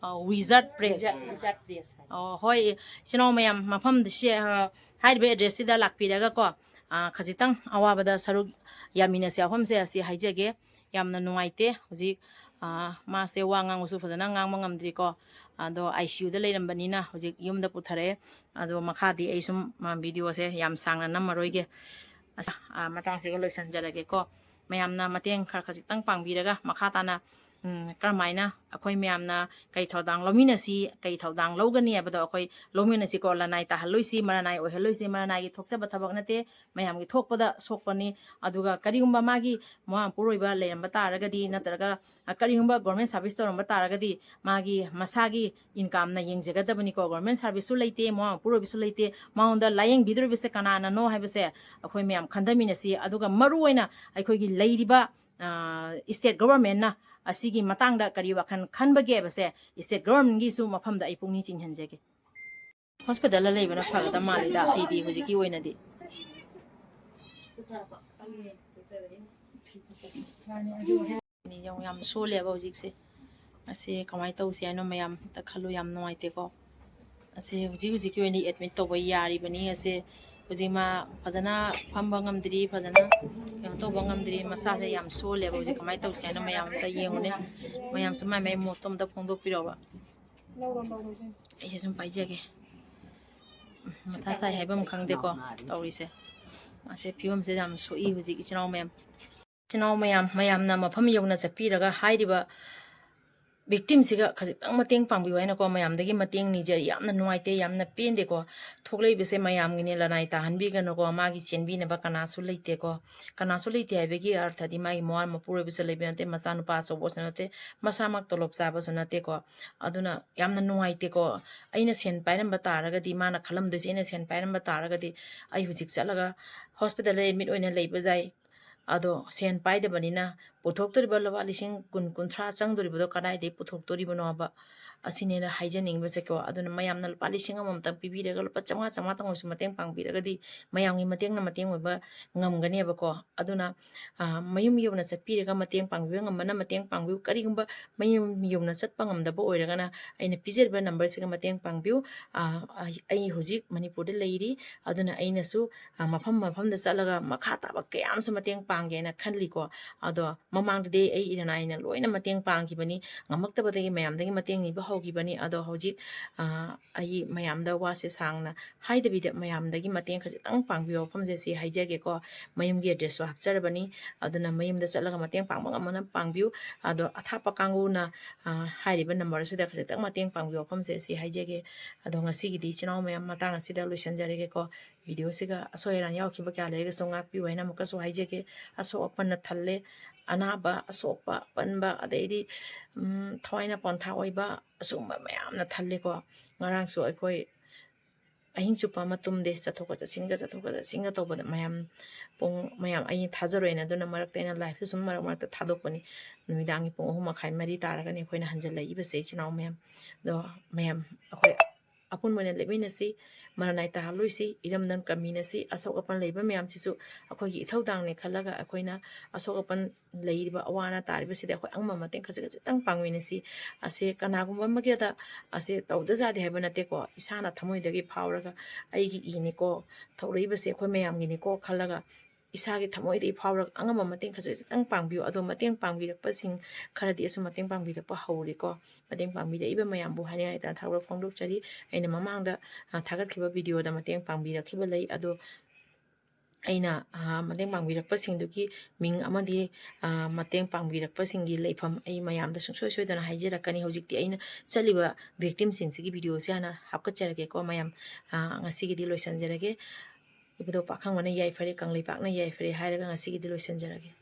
ꯑ, Wizard Press꯫ Wizard, Wizard Press ꯍꯥꯏ꯫ ꯑꯣ, ꯍꯣꯏ, ꯏꯆꯤꯟ ꯏꯅꯥꯎ ꯃꯌꯥꯝ, ꯃꯐꯝꯗ ꯁꯤ, ꯑ, ꯍꯥꯏꯔꯤꯕ addressꯁꯤꯗ ꯂꯥꯛꯄꯤꯔꯒꯀꯣ, ꯑ, ꯈꯖꯤꯛꯇꯪ ꯑꯋꯥꯕꯗ ꯁꯔꯨꯛ ꯌꯥꯃꯤꯟꯅꯁꯦ ꯍꯥꯏꯐꯝꯁꯦ ꯑꯁꯤ ꯍꯥꯏꯖꯒꯦ꯫ ꯌꯥꯝꯅ ꯅꯨꯡꯉꯥꯏꯇꯦ꯫ ꯍꯧꯖꯤꯛ, ꯑ, ꯃꯥꯁꯦ ꯋꯥ ꯉꯥꯡꯕꯁꯨ ꯐꯖꯅ ꯉꯥꯡꯕ ꯉꯝꯗ꯭ꯔꯤꯀꯣ꯫ ꯑꯗꯣ ICUꯗ ꯂꯩꯔꯝꯕꯅꯤꯅ ꯍꯧꯖꯤꯛ ꯌꯨꯝꯗ ꯄꯨꯊꯔꯛꯑꯦ꯫ ꯑꯗꯣ ꯃꯈꯥꯗꯤ ꯑꯩ ꯁꯨꯝ, ꯑ, videoꯁꯦ ꯌꯥꯝ ꯁꯥꯡꯅ ꯅꯝꯃꯔꯣꯏꯒꯦ꯫ ꯑꯁ, ꯑ, ꯃꯇꯥꯡꯁꯤꯒ ꯂꯣꯏꯁꯤꯟꯖꯔꯒꯦꯀꯣ꯫ ꯃꯌꯥꯝꯅ ꯃꯇꯦꯡ ꯈꯔ ꯈꯖꯤꯛꯇꯪ ꯄꯥꯡꯕꯤꯔꯒ ꯃꯈꯥ ꯇꯥꯅ, ꯎꯝ, ꯀꯔꯝꯍꯥꯏꯅ ꯑꯩꯈꯣꯏ ꯃꯌꯥꯝꯅ ꯀꯩ ꯊꯧꯗꯥꯡ ꯂꯧꯃꯤꯟꯅꯁꯤ, ꯀꯩ ꯊꯧꯗꯥꯡ ꯂꯧꯒꯅꯤ ꯍꯥꯏꯕꯗꯣ ꯑꯩꯈꯣꯏ ꯂꯧꯃꯤꯟꯅꯁꯤꯀꯣ꯫ ꯂꯅꯥꯏ ꯇꯥꯍꯜꯂꯣꯏꯁꯤ, ꯃꯔꯅꯥꯏ ꯑꯣꯏꯍꯜꯂꯣꯏꯁꯤ꯫ ꯃꯔꯅꯥꯏꯒꯤ ꯊꯣꯛꯆꯕ ꯊꯕꯛ ꯅꯠꯇꯦ, ꯃꯌꯥꯝꯒꯤ ꯊꯣꯛꯄꯗ ꯁꯣꯛꯄꯅꯤ꯫ ꯑꯗꯨꯒ ꯀꯔꯤꯒꯨꯝꯕ ꯃꯥꯒꯤ ꯃꯋꯥ ꯃꯄꯨꯔꯣꯏꯕ ꯂꯩꯔꯝꯕ ꯇꯥꯔꯒꯗꯤ, ꯅꯠꯇ꯭ꯔꯒ, ꯑ, ꯀꯔꯤꯒꯨꯝꯕ government service ꯇꯧꯔꯝꯕ ꯇꯥꯔꯒꯗꯤ, ꯃꯥꯒꯤ ꯃꯁꯥꯒꯤ incomeꯅ ꯌꯦꯡꯖꯒꯗꯕꯅꯤꯀꯣ꯫ Government serviceꯁꯨ ꯂꯩꯇꯦ, ꯃꯋꯥ ꯃꯄꯨꯔꯣꯏꯕꯁꯨ ꯂꯩꯇꯦ, ꯃꯉꯣꯟꯗ ꯂꯥꯌꯦꯡꯕꯤꯗꯧꯔꯤꯕꯁꯦ ꯀꯅꯥꯅꯅꯣ ꯍꯥꯏꯕꯁꯦ ꯑꯩꯈꯣꯏ ꯃꯌꯥꯝ ꯈꯟꯊꯃꯤꯟꯅꯁꯤ꯫ ꯑꯗꯨꯒ ꯃꯔꯨꯑꯣꯏꯅ ꯑꯩꯈꯣꯏꯒꯤ ꯂꯩꯔꯤꯕ, ꯑ, state governmentꯅ ꯑꯁꯤꯒꯤ ꯃꯇꯥꯡꯗ ꯀꯔꯤ ꯋꯥꯈꯜ ꯈꯟꯕꯒꯦ ꯍꯥꯏꯕꯁꯦ state governmentꯒꯤꯁꯨ ꯃꯐꯝꯗ ꯑꯩ ꯄꯨꯛꯅꯤꯡ ꯆꯤꯡꯍꯟꯖꯒꯦ꯫ Hospitalꯗ ꯂꯩꯕꯅ ꯐꯒꯗꯕ ꯃꯥꯜꯂꯤꯗ ꯑꯩꯗꯤ ꯍꯧꯖꯤꯛꯀꯤ ꯑꯣꯏꯅꯗꯤ꯫ ꯌꯥꯝ, ꯌꯥꯝ ꯁꯣꯜꯂꯦꯕ ꯍꯧꯖꯤꯛꯁꯦ꯫ ꯑꯁꯤ ꯀꯃꯥꯏꯅ ꯇꯧꯁꯤ ꯍꯥꯏꯅꯣ ꯃꯌꯥꯝ? ꯑꯝꯇ ꯈꯜꯂꯨ, ꯌꯥꯝ ꯅꯨꯡꯉꯥꯏꯇꯦꯀꯣ꯫ ꯑꯁꯤ ꯍꯧꯖꯤꯛ ꯍꯧꯖꯤꯛꯀꯤ ꯑꯣꯏꯅ admit ꯇꯧꯕ ꯌꯥꯔꯤꯕꯅꯤ꯫ ꯑꯁꯤ ꯍꯧꯖꯤꯛ ꯃꯥ ꯐꯖꯅ ꯐꯝꯕ ꯉꯝꯗ꯭ꯔꯤ, ꯐꯖꯅ ꯀꯩꯅꯣ ꯇꯧꯕ ꯉꯝꯗ꯭ꯔꯤ, ꯃꯁꯥꯁꯦ ꯌꯥꯝ ꯁꯣꯜꯂꯦꯕ ꯍꯧꯖꯤꯛ꯫ ꯀꯃꯥꯏꯅ ꯇꯧꯁꯤ ꯍꯥꯏꯅꯣ ꯃꯌꯥꯝ ꯑꯝꯇ ꯌꯦꯡꯉꯨꯅꯦ꯫ ꯃꯌꯥꯝꯁꯨ ꯃꯥꯏ ꯃꯥꯏ ꯃꯣꯠꯇꯣ ꯑꯝꯇ ꯐꯣꯡꯗꯣꯛꯄꯤꯔꯣꯕ꯫ ꯑꯩꯁꯦ ꯁꯨꯝ ꯄꯥꯏꯖꯒꯦ꯫ ꯃꯊꯥ ꯁꯥꯏ ꯍꯥꯏꯐꯝ ꯈꯪꯗꯦꯀꯣ ꯇꯧꯔꯤꯁꯦ꯫ ꯃꯥꯁꯦ ꯐꯤꯕꯝꯁꯦ ꯌꯥꯝ ꯁꯣꯛꯏ ꯍꯧꯖꯤꯛ ꯏꯆꯤꯟ ꯏꯅꯥꯎ ꯃꯌꯥꯝ꯫ ꯏꯆꯤꯟ ꯏꯅꯥꯎ ꯃꯌꯥꯝ, ꯃꯌꯥꯝꯅ ꯃꯐꯝ ꯌꯧꯅ ꯆꯠꯄꯤꯔꯒ ꯍꯥꯏꯔꯤꯕ victimꯁꯤꯒ ꯈꯖꯤꯛꯇꯪ ꯃꯇꯦꯡ ꯄꯥꯡꯕꯤꯌꯨ ꯍꯥꯏꯅꯀꯣ, ꯃꯌꯥꯝꯗꯒꯤ ꯃꯇꯦꯡ ꯅꯤꯖꯔꯤ꯫ ꯌꯥꯝꯅ ꯅꯨꯡꯉꯥꯏꯇꯦ, ꯌꯥꯝꯅ ꯄꯦꯟꯗꯦꯀꯣ꯫ ꯊꯣꯛꯂꯛꯏꯕꯁꯦ ꯃꯌꯥꯝꯒꯤꯅꯦ, ꯂꯅꯥꯏ ꯇꯥꯍꯟꯕꯤꯒꯅꯨꯀꯣ꯫ ꯃꯥꯒꯤ ꯆꯦꯟꯕꯤꯅꯕ ꯀꯅꯥꯁꯨ ꯂꯩꯇꯦꯀꯣ, ꯀꯅꯥꯁꯨ ꯂꯩꯇꯦ ꯍꯥꯏꯕꯒꯤ ꯑꯔꯊꯗꯤ ꯃꯥꯒꯤ ꯃꯋꯥ ꯃꯄꯨꯔꯣꯏꯕꯁꯨ ꯂꯩꯕ ꯅꯠꯇꯦ, ꯃꯆꯥꯅꯨꯄꯥ ꯑꯆꯧꯕꯁꯨ ꯅꯠꯇꯦ, ꯃꯁꯥꯃꯛ ꯇꯣꯂꯣꯞ ꯆꯥꯕꯁꯨ ꯅꯠꯇꯦꯀꯣ꯫ ꯑꯗꯨꯅ ꯌꯥꯝꯅ ꯅꯨꯡꯉꯥꯏꯇꯦꯀꯣ꯫ ꯑꯩꯅ ꯁꯦꯟ ꯄꯥꯏꯔꯝꯕ ꯇꯥꯔꯒꯗꯤ, ꯃꯥꯅ ꯈꯜꯂꯝꯗꯣꯏꯁꯦ, ꯑꯩꯅ ꯁꯦꯟ ꯄꯥꯏꯔꯝꯕ ꯇꯥꯔꯒꯗꯤ ꯑꯩ ꯍꯧꯖꯤꯛ ꯆꯠꯂꯒ hospitalꯗ admit ꯑꯣꯏꯅ ꯂꯩꯕ ꯌꯥꯏ꯫ ꯑꯗꯣ ꯁꯦꯟ ꯄꯥꯏꯗꯕꯅꯤꯅ ꯄꯨꯊꯣꯛꯇꯣꯔꯤꯕ ꯂꯨꯄꯥ ꯂꯤꯁꯤꯡ ꯀꯨꯟ, ꯀꯨꯟꯊ꯭ꯔꯥ ꯆꯪꯗꯣꯔꯤꯕꯗꯣ ꯀꯗꯥꯏꯗꯒꯤ ꯄꯨꯊꯣꯛꯇꯣꯔꯤꯕꯅꯣ ꯍꯥꯏꯕ ꯑꯁꯤꯅꯦꯅ ꯍꯥꯏꯖꯅꯤꯡꯕꯁꯦꯀꯣ꯫ ꯑꯗꯨꯅ ꯃꯌꯥꯝꯅ ꯂꯨꯄꯥ ꯂꯤꯁꯤꯡ ꯑꯃꯃꯝꯇꯪ ꯄꯤꯕꯤꯔꯒ, ꯂꯨꯄꯥ ꯆꯥꯝꯃꯉꯥ, ꯆꯥꯝꯃꯉꯥꯇꯪ ꯑꯣꯏꯔꯁꯨ ꯃꯇꯦꯡ ꯄꯥꯡꯕꯤꯔꯒꯗꯤ ꯃꯌꯥꯝꯒꯤ ꯃꯇꯦꯡꯅ ꯃꯇꯦꯡ ꯑꯣꯏꯕ ꯉꯝꯒꯅꯦꯕꯀꯣ꯫ ꯑꯗꯨꯅ, ꯑ, ꯃꯌꯨꯝ ꯌꯧꯅ ꯆꯠꯄꯤꯔꯒ ꯃꯇꯦꯡ ꯄꯥꯡꯕꯤꯕ ꯉꯝꯕꯅ ꯃꯇꯦꯡ ꯄꯥꯡꯕꯤꯌꯨ꯫ ꯀꯔꯤꯒꯨꯝꯕ ꯃꯌꯨꯝ ꯌꯧꯅ ꯆꯠꯄ ꯉꯝꯗꯕ ꯑꯣꯏꯔꯒꯅ ꯑꯩꯅ ꯄꯤꯖꯔꯤꯕ numberꯁꯤꯒ ꯃꯇꯦꯡ ꯄꯥꯡꯕꯤꯌꯨ꯫ ꯑ, ꯑꯩ, ꯑꯩ ꯍꯧꯖꯤꯛ ꯃꯅꯤꯄꯨꯔꯗ ꯂꯩꯔꯤ꯫ ꯑꯗꯨꯅ ꯑꯩꯅꯁꯨ, ꯑ, ꯃꯐꯝ ꯃꯐꯝꯗ ꯆꯠꯂꯒ ꯃꯈꯥ ꯇꯥꯕ ꯀꯌꯥ ꯑꯃꯁꯨ ꯃꯇꯦꯡ ꯄꯥꯡꯒꯦꯅ ꯈꯜꯂꯤꯀꯣ꯫ ꯑꯗꯣ ꯃꯃꯥꯡꯗꯗꯤ ꯑꯩ ꯏꯔꯅꯥꯏꯅ ꯂꯣꯏꯅ ꯃꯇꯦꯡ ꯄꯥꯡꯈꯤꯕꯅꯤ꯫ ꯉꯝꯃꯛꯇꯕꯗꯒꯤ ꯃꯌꯥꯝꯗꯒꯤ ꯃꯇꯦꯡ ꯅꯤꯕ ꯍꯧꯈꯤꯕꯅꯤ꯫ ꯑꯗꯣ ꯍꯧꯖꯤꯛ, ꯑ, ꯑꯩ ꯃꯌꯥꯝꯗ ꯋꯥꯁꯦ ꯁꯥꯡꯅ ꯍꯥꯏꯗꯕꯤꯗ ꯃꯌꯥꯝꯗꯒꯤ ꯃꯇꯦꯡ ꯈꯖꯤꯛꯇꯪ ꯄꯥꯡꯕꯤꯌꯨ ꯋꯥꯐꯝꯁꯦ ꯁꯤ ꯍꯥꯏꯖꯒꯦꯀꯣ꯫ ꯃꯌꯨꯝꯒꯤ addressꯁꯨ ꯍꯥꯞꯆꯔꯕꯅꯤ꯫ ꯑꯗꯨꯅ ꯃꯌꯨꯝꯗ ꯆꯠꯂꯒ ꯃꯇꯦꯡ ꯄꯥꯡꯕ ꯉꯝꯕꯅ ꯄꯥꯡꯕꯤꯌꯨ꯫ ꯑꯗꯣ ꯑꯊꯥꯞꯄ ꯀꯥꯡꯕꯨꯅ, ꯑ, ꯍꯥꯏꯔꯤꯕ numberꯁꯤꯗ ꯈꯖꯤꯛꯇꯪ ꯃꯇꯦꯡ ꯄꯥꯡꯕꯤꯌꯨ ꯋꯥꯐꯝꯁꯦ ꯁꯤ ꯍꯥꯏꯖꯒꯦ꯫ ꯑꯗꯣ ꯉꯁꯤꯒꯤꯗꯤ ꯏꯆꯤꯟ ꯏꯅꯥꯎ ꯃꯌꯥꯝ ꯃꯇꯥꯡ ꯑꯁꯤꯗ ꯂꯣꯏꯁꯤꯟꯖꯔꯒꯦꯀꯣ꯫ Videoꯁꯤꯒ ꯑꯁꯣꯏ ꯑꯔꯥꯟ ꯌꯥꯎꯈꯤꯕ ꯀꯌꯥ ꯂꯩꯔꯒꯁꯨ ꯉꯥꯛꯄꯤꯌꯨ ꯍꯥꯏꯅ ꯑꯃꯨꯛꯀꯁꯨ ꯍꯥꯏꯖꯒꯦ꯫ ꯑꯁꯣꯛ ꯑꯄꯟꯅ ꯊꯜꯂꯦ, ꯑꯅꯥꯕ, ꯑꯁꯣꯛꯄ, ꯑꯄꯟꯕ, ꯑꯗꯩꯗꯤ, ꯎꯝ, ꯊꯋꯥꯏꯅ ꯄꯣꯟꯊꯥ ꯑꯣꯏꯕ, ꯑꯁꯨꯒꯨꯝꯕ ꯃꯌꯥꯝꯅ ꯊꯜꯂꯦꯀꯣ꯫ ꯉꯔꯥꯡꯁꯨ ꯑꯩꯈꯣꯏ ꯑꯍꯤꯡ ꯆꯨꯞꯄ ꯑꯃ ꯇꯨꯝꯗꯦ, ꯆꯠꯊꯣꯛꯀ ꯆꯠꯁꯤꯟꯒ, ꯆꯠꯊꯣꯛꯀ ꯆꯠꯁꯤꯟꯒ ꯇꯧꯕꯗ ꯃꯌꯥꯝ ꯄꯨꯡ, ꯃꯌꯥꯝ ꯑꯩ ꯊꯥꯖꯔꯣꯏꯅ, ꯑꯗꯨꯅ ꯃꯔꯛꯇ ꯑꯩꯅ liveꯁꯨ ꯁꯨꯝ ꯃꯔꯛ ꯃꯔꯛꯇ ꯊꯥꯗꯣꯛꯄꯅꯤ꯫ ꯅꯨꯃꯤꯗꯥꯡꯒꯤ ꯄꯨꯡ ꯑꯍꯨꯝ ꯃꯈꯥꯏ, ꯃꯔꯤ ꯇꯥꯔꯒꯅꯤ ꯑꯩꯈꯣꯏꯅ ꯍꯟꯖꯜꯂꯛꯏꯕꯁꯦ, ꯏꯆꯤꯟ ꯏꯅꯥꯎ ꯃꯌꯥꯝ꯫ ꯑꯗꯣ ꯃꯌꯥꯝ ꯑꯩꯈꯣꯏ ꯑꯄꯨꯟꯕ ꯑꯣꯏꯅ ꯂꯦꯞꯃꯤꯟꯅꯁꯤ, ꯃꯔꯟ ꯅꯥꯏ ꯇꯥꯍꯜꯂꯣꯏꯁꯤ, ꯏꯔꯝꯗꯝ ꯀꯟꯃꯤꯟꯅꯁꯤ꯫ ꯑꯁꯣꯛ ꯑꯄꯟ ꯂꯩꯕ ꯃꯌꯥꯝꯁꯤꯁꯨ ꯑꯩꯈꯣꯏꯒꯤ ꯏꯊꯧꯗꯥꯡꯅꯦ ꯈꯜꯂꯒ ꯑꯩꯈꯣꯏꯅ ꯑꯁꯣꯛ ꯑꯄꯟ ꯂꯩꯔꯤꯕ ꯑꯋꯥ ꯑꯅꯥ ꯇꯥꯔꯤꯕꯁꯤꯗ ꯑꯩꯈꯣꯏ ꯑꯉꯝꯕ ꯃꯇꯦꯡ ꯈꯖꯤꯛ ꯈꯖꯤꯛꯇꯪ ꯄꯥꯡꯃꯤꯟꯅꯁꯤ꯫ ꯑꯁꯦ ꯀꯅꯥꯒꯨꯝꯕ ꯑꯃꯒꯤꯗ ꯑꯁꯦ ꯇꯧꯗ ꯌꯥꯗꯦ ꯍꯥꯏꯕ ꯅꯠꯇꯦꯀꯣ, ꯏꯁꯥꯅ ꯊꯃꯣꯏꯗꯒꯤ ꯐꯥꯎꯔꯒ ꯑꯩꯒꯤ ꯏꯅꯤꯀꯣ, ꯊꯣꯛꯂꯛꯏꯕꯁꯦ ꯑꯩꯈꯣꯏ ꯃꯌꯥꯝꯒꯤꯅꯤꯀꯣ ꯈꯜꯂꯒ ꯏꯁꯥꯒꯤ ꯊꯃꯣꯏꯗꯒꯤ ꯐꯥꯎꯔꯒ ꯑꯉꯝꯕ ꯃꯇꯦꯡ ꯈꯖꯤꯛ ꯈꯖꯤꯛꯇꯪ ꯄꯥꯡꯕꯤꯌꯨ꯫ ꯑꯗꯣ ꯃꯇꯦꯡ ꯄꯥꯡꯕꯤꯔꯛꯄꯁꯤꯡ ꯈꯔꯗꯤ ꯑꯁꯨꯝ ꯃꯇꯦꯡ ꯄꯥꯡꯕꯤꯔꯛꯄ ꯍꯧꯔꯦꯀꯣ꯫ ꯃꯇꯦꯡ ꯄꯥꯡꯕꯤꯔꯛꯏꯕ ꯃꯌꯥꯝꯕꯨ ꯍꯥꯏꯅꯤꯡꯉꯥꯏ ꯂꯩꯇꯅ ꯊꯥꯒꯠꯄ ꯐꯣꯡꯗꯣꯛꯆꯔꯤ꯫ ꯑꯩꯅ ꯃꯃꯥꯡꯗ, ꯑ, ꯊꯥꯒꯠꯈꯤꯕ videoꯗ ꯃꯇꯦꯡ ꯄꯥꯡꯕꯤꯔꯛꯈꯤꯕ ꯂꯩ, ꯑꯗꯣ ꯑꯩꯅ, ꯑ, ꯃꯇꯦꯡ ꯄꯥꯡꯕꯤꯔꯛꯄꯁꯤꯡꯗꯨꯒꯤ ꯃꯤꯡ ꯑꯃꯗꯤ, ꯑ, ꯃꯇꯦꯡ ꯄꯥꯡꯕꯤꯔꯛꯄꯁꯤꯡꯒꯤ ꯂꯩꯐꯝ ꯑꯩ ꯃꯌꯥꯝꯗ ꯁꯨꯡꯁꯣꯏ ꯁꯣꯏꯗꯅ ꯍꯥꯏꯖꯔꯛꯀꯅꯤ꯫ ꯍꯧꯖꯤꯛꯇꯤ ꯑꯩꯅ ꯆꯠꯂꯤꯕ victimꯁꯤꯡꯁꯤꯒꯤ videoꯁꯦ ꯍꯥꯟꯅ ꯍꯥꯞꯀꯠꯆꯔꯒꯦꯀꯣ ꯃꯌꯥꯝ꯫ ꯑ, ꯉꯁꯤꯒꯤꯗꯤ ꯂꯣꯏꯁꯤꯟꯖꯔꯒꯦ꯫ ꯏꯕꯨꯙꯧ ꯄꯥꯈꯪꯕꯅ ꯌꯥꯏꯐꯔꯦ, ꯀꯪꯂꯩꯄꯥꯛꯅ ꯌꯥꯏꯐꯔꯦ ꯍꯥꯏꯔꯒ ꯉꯁꯤꯒꯤꯗꯤ ꯂꯣꯏꯁꯤꯟꯖꯔꯒꯦ꯫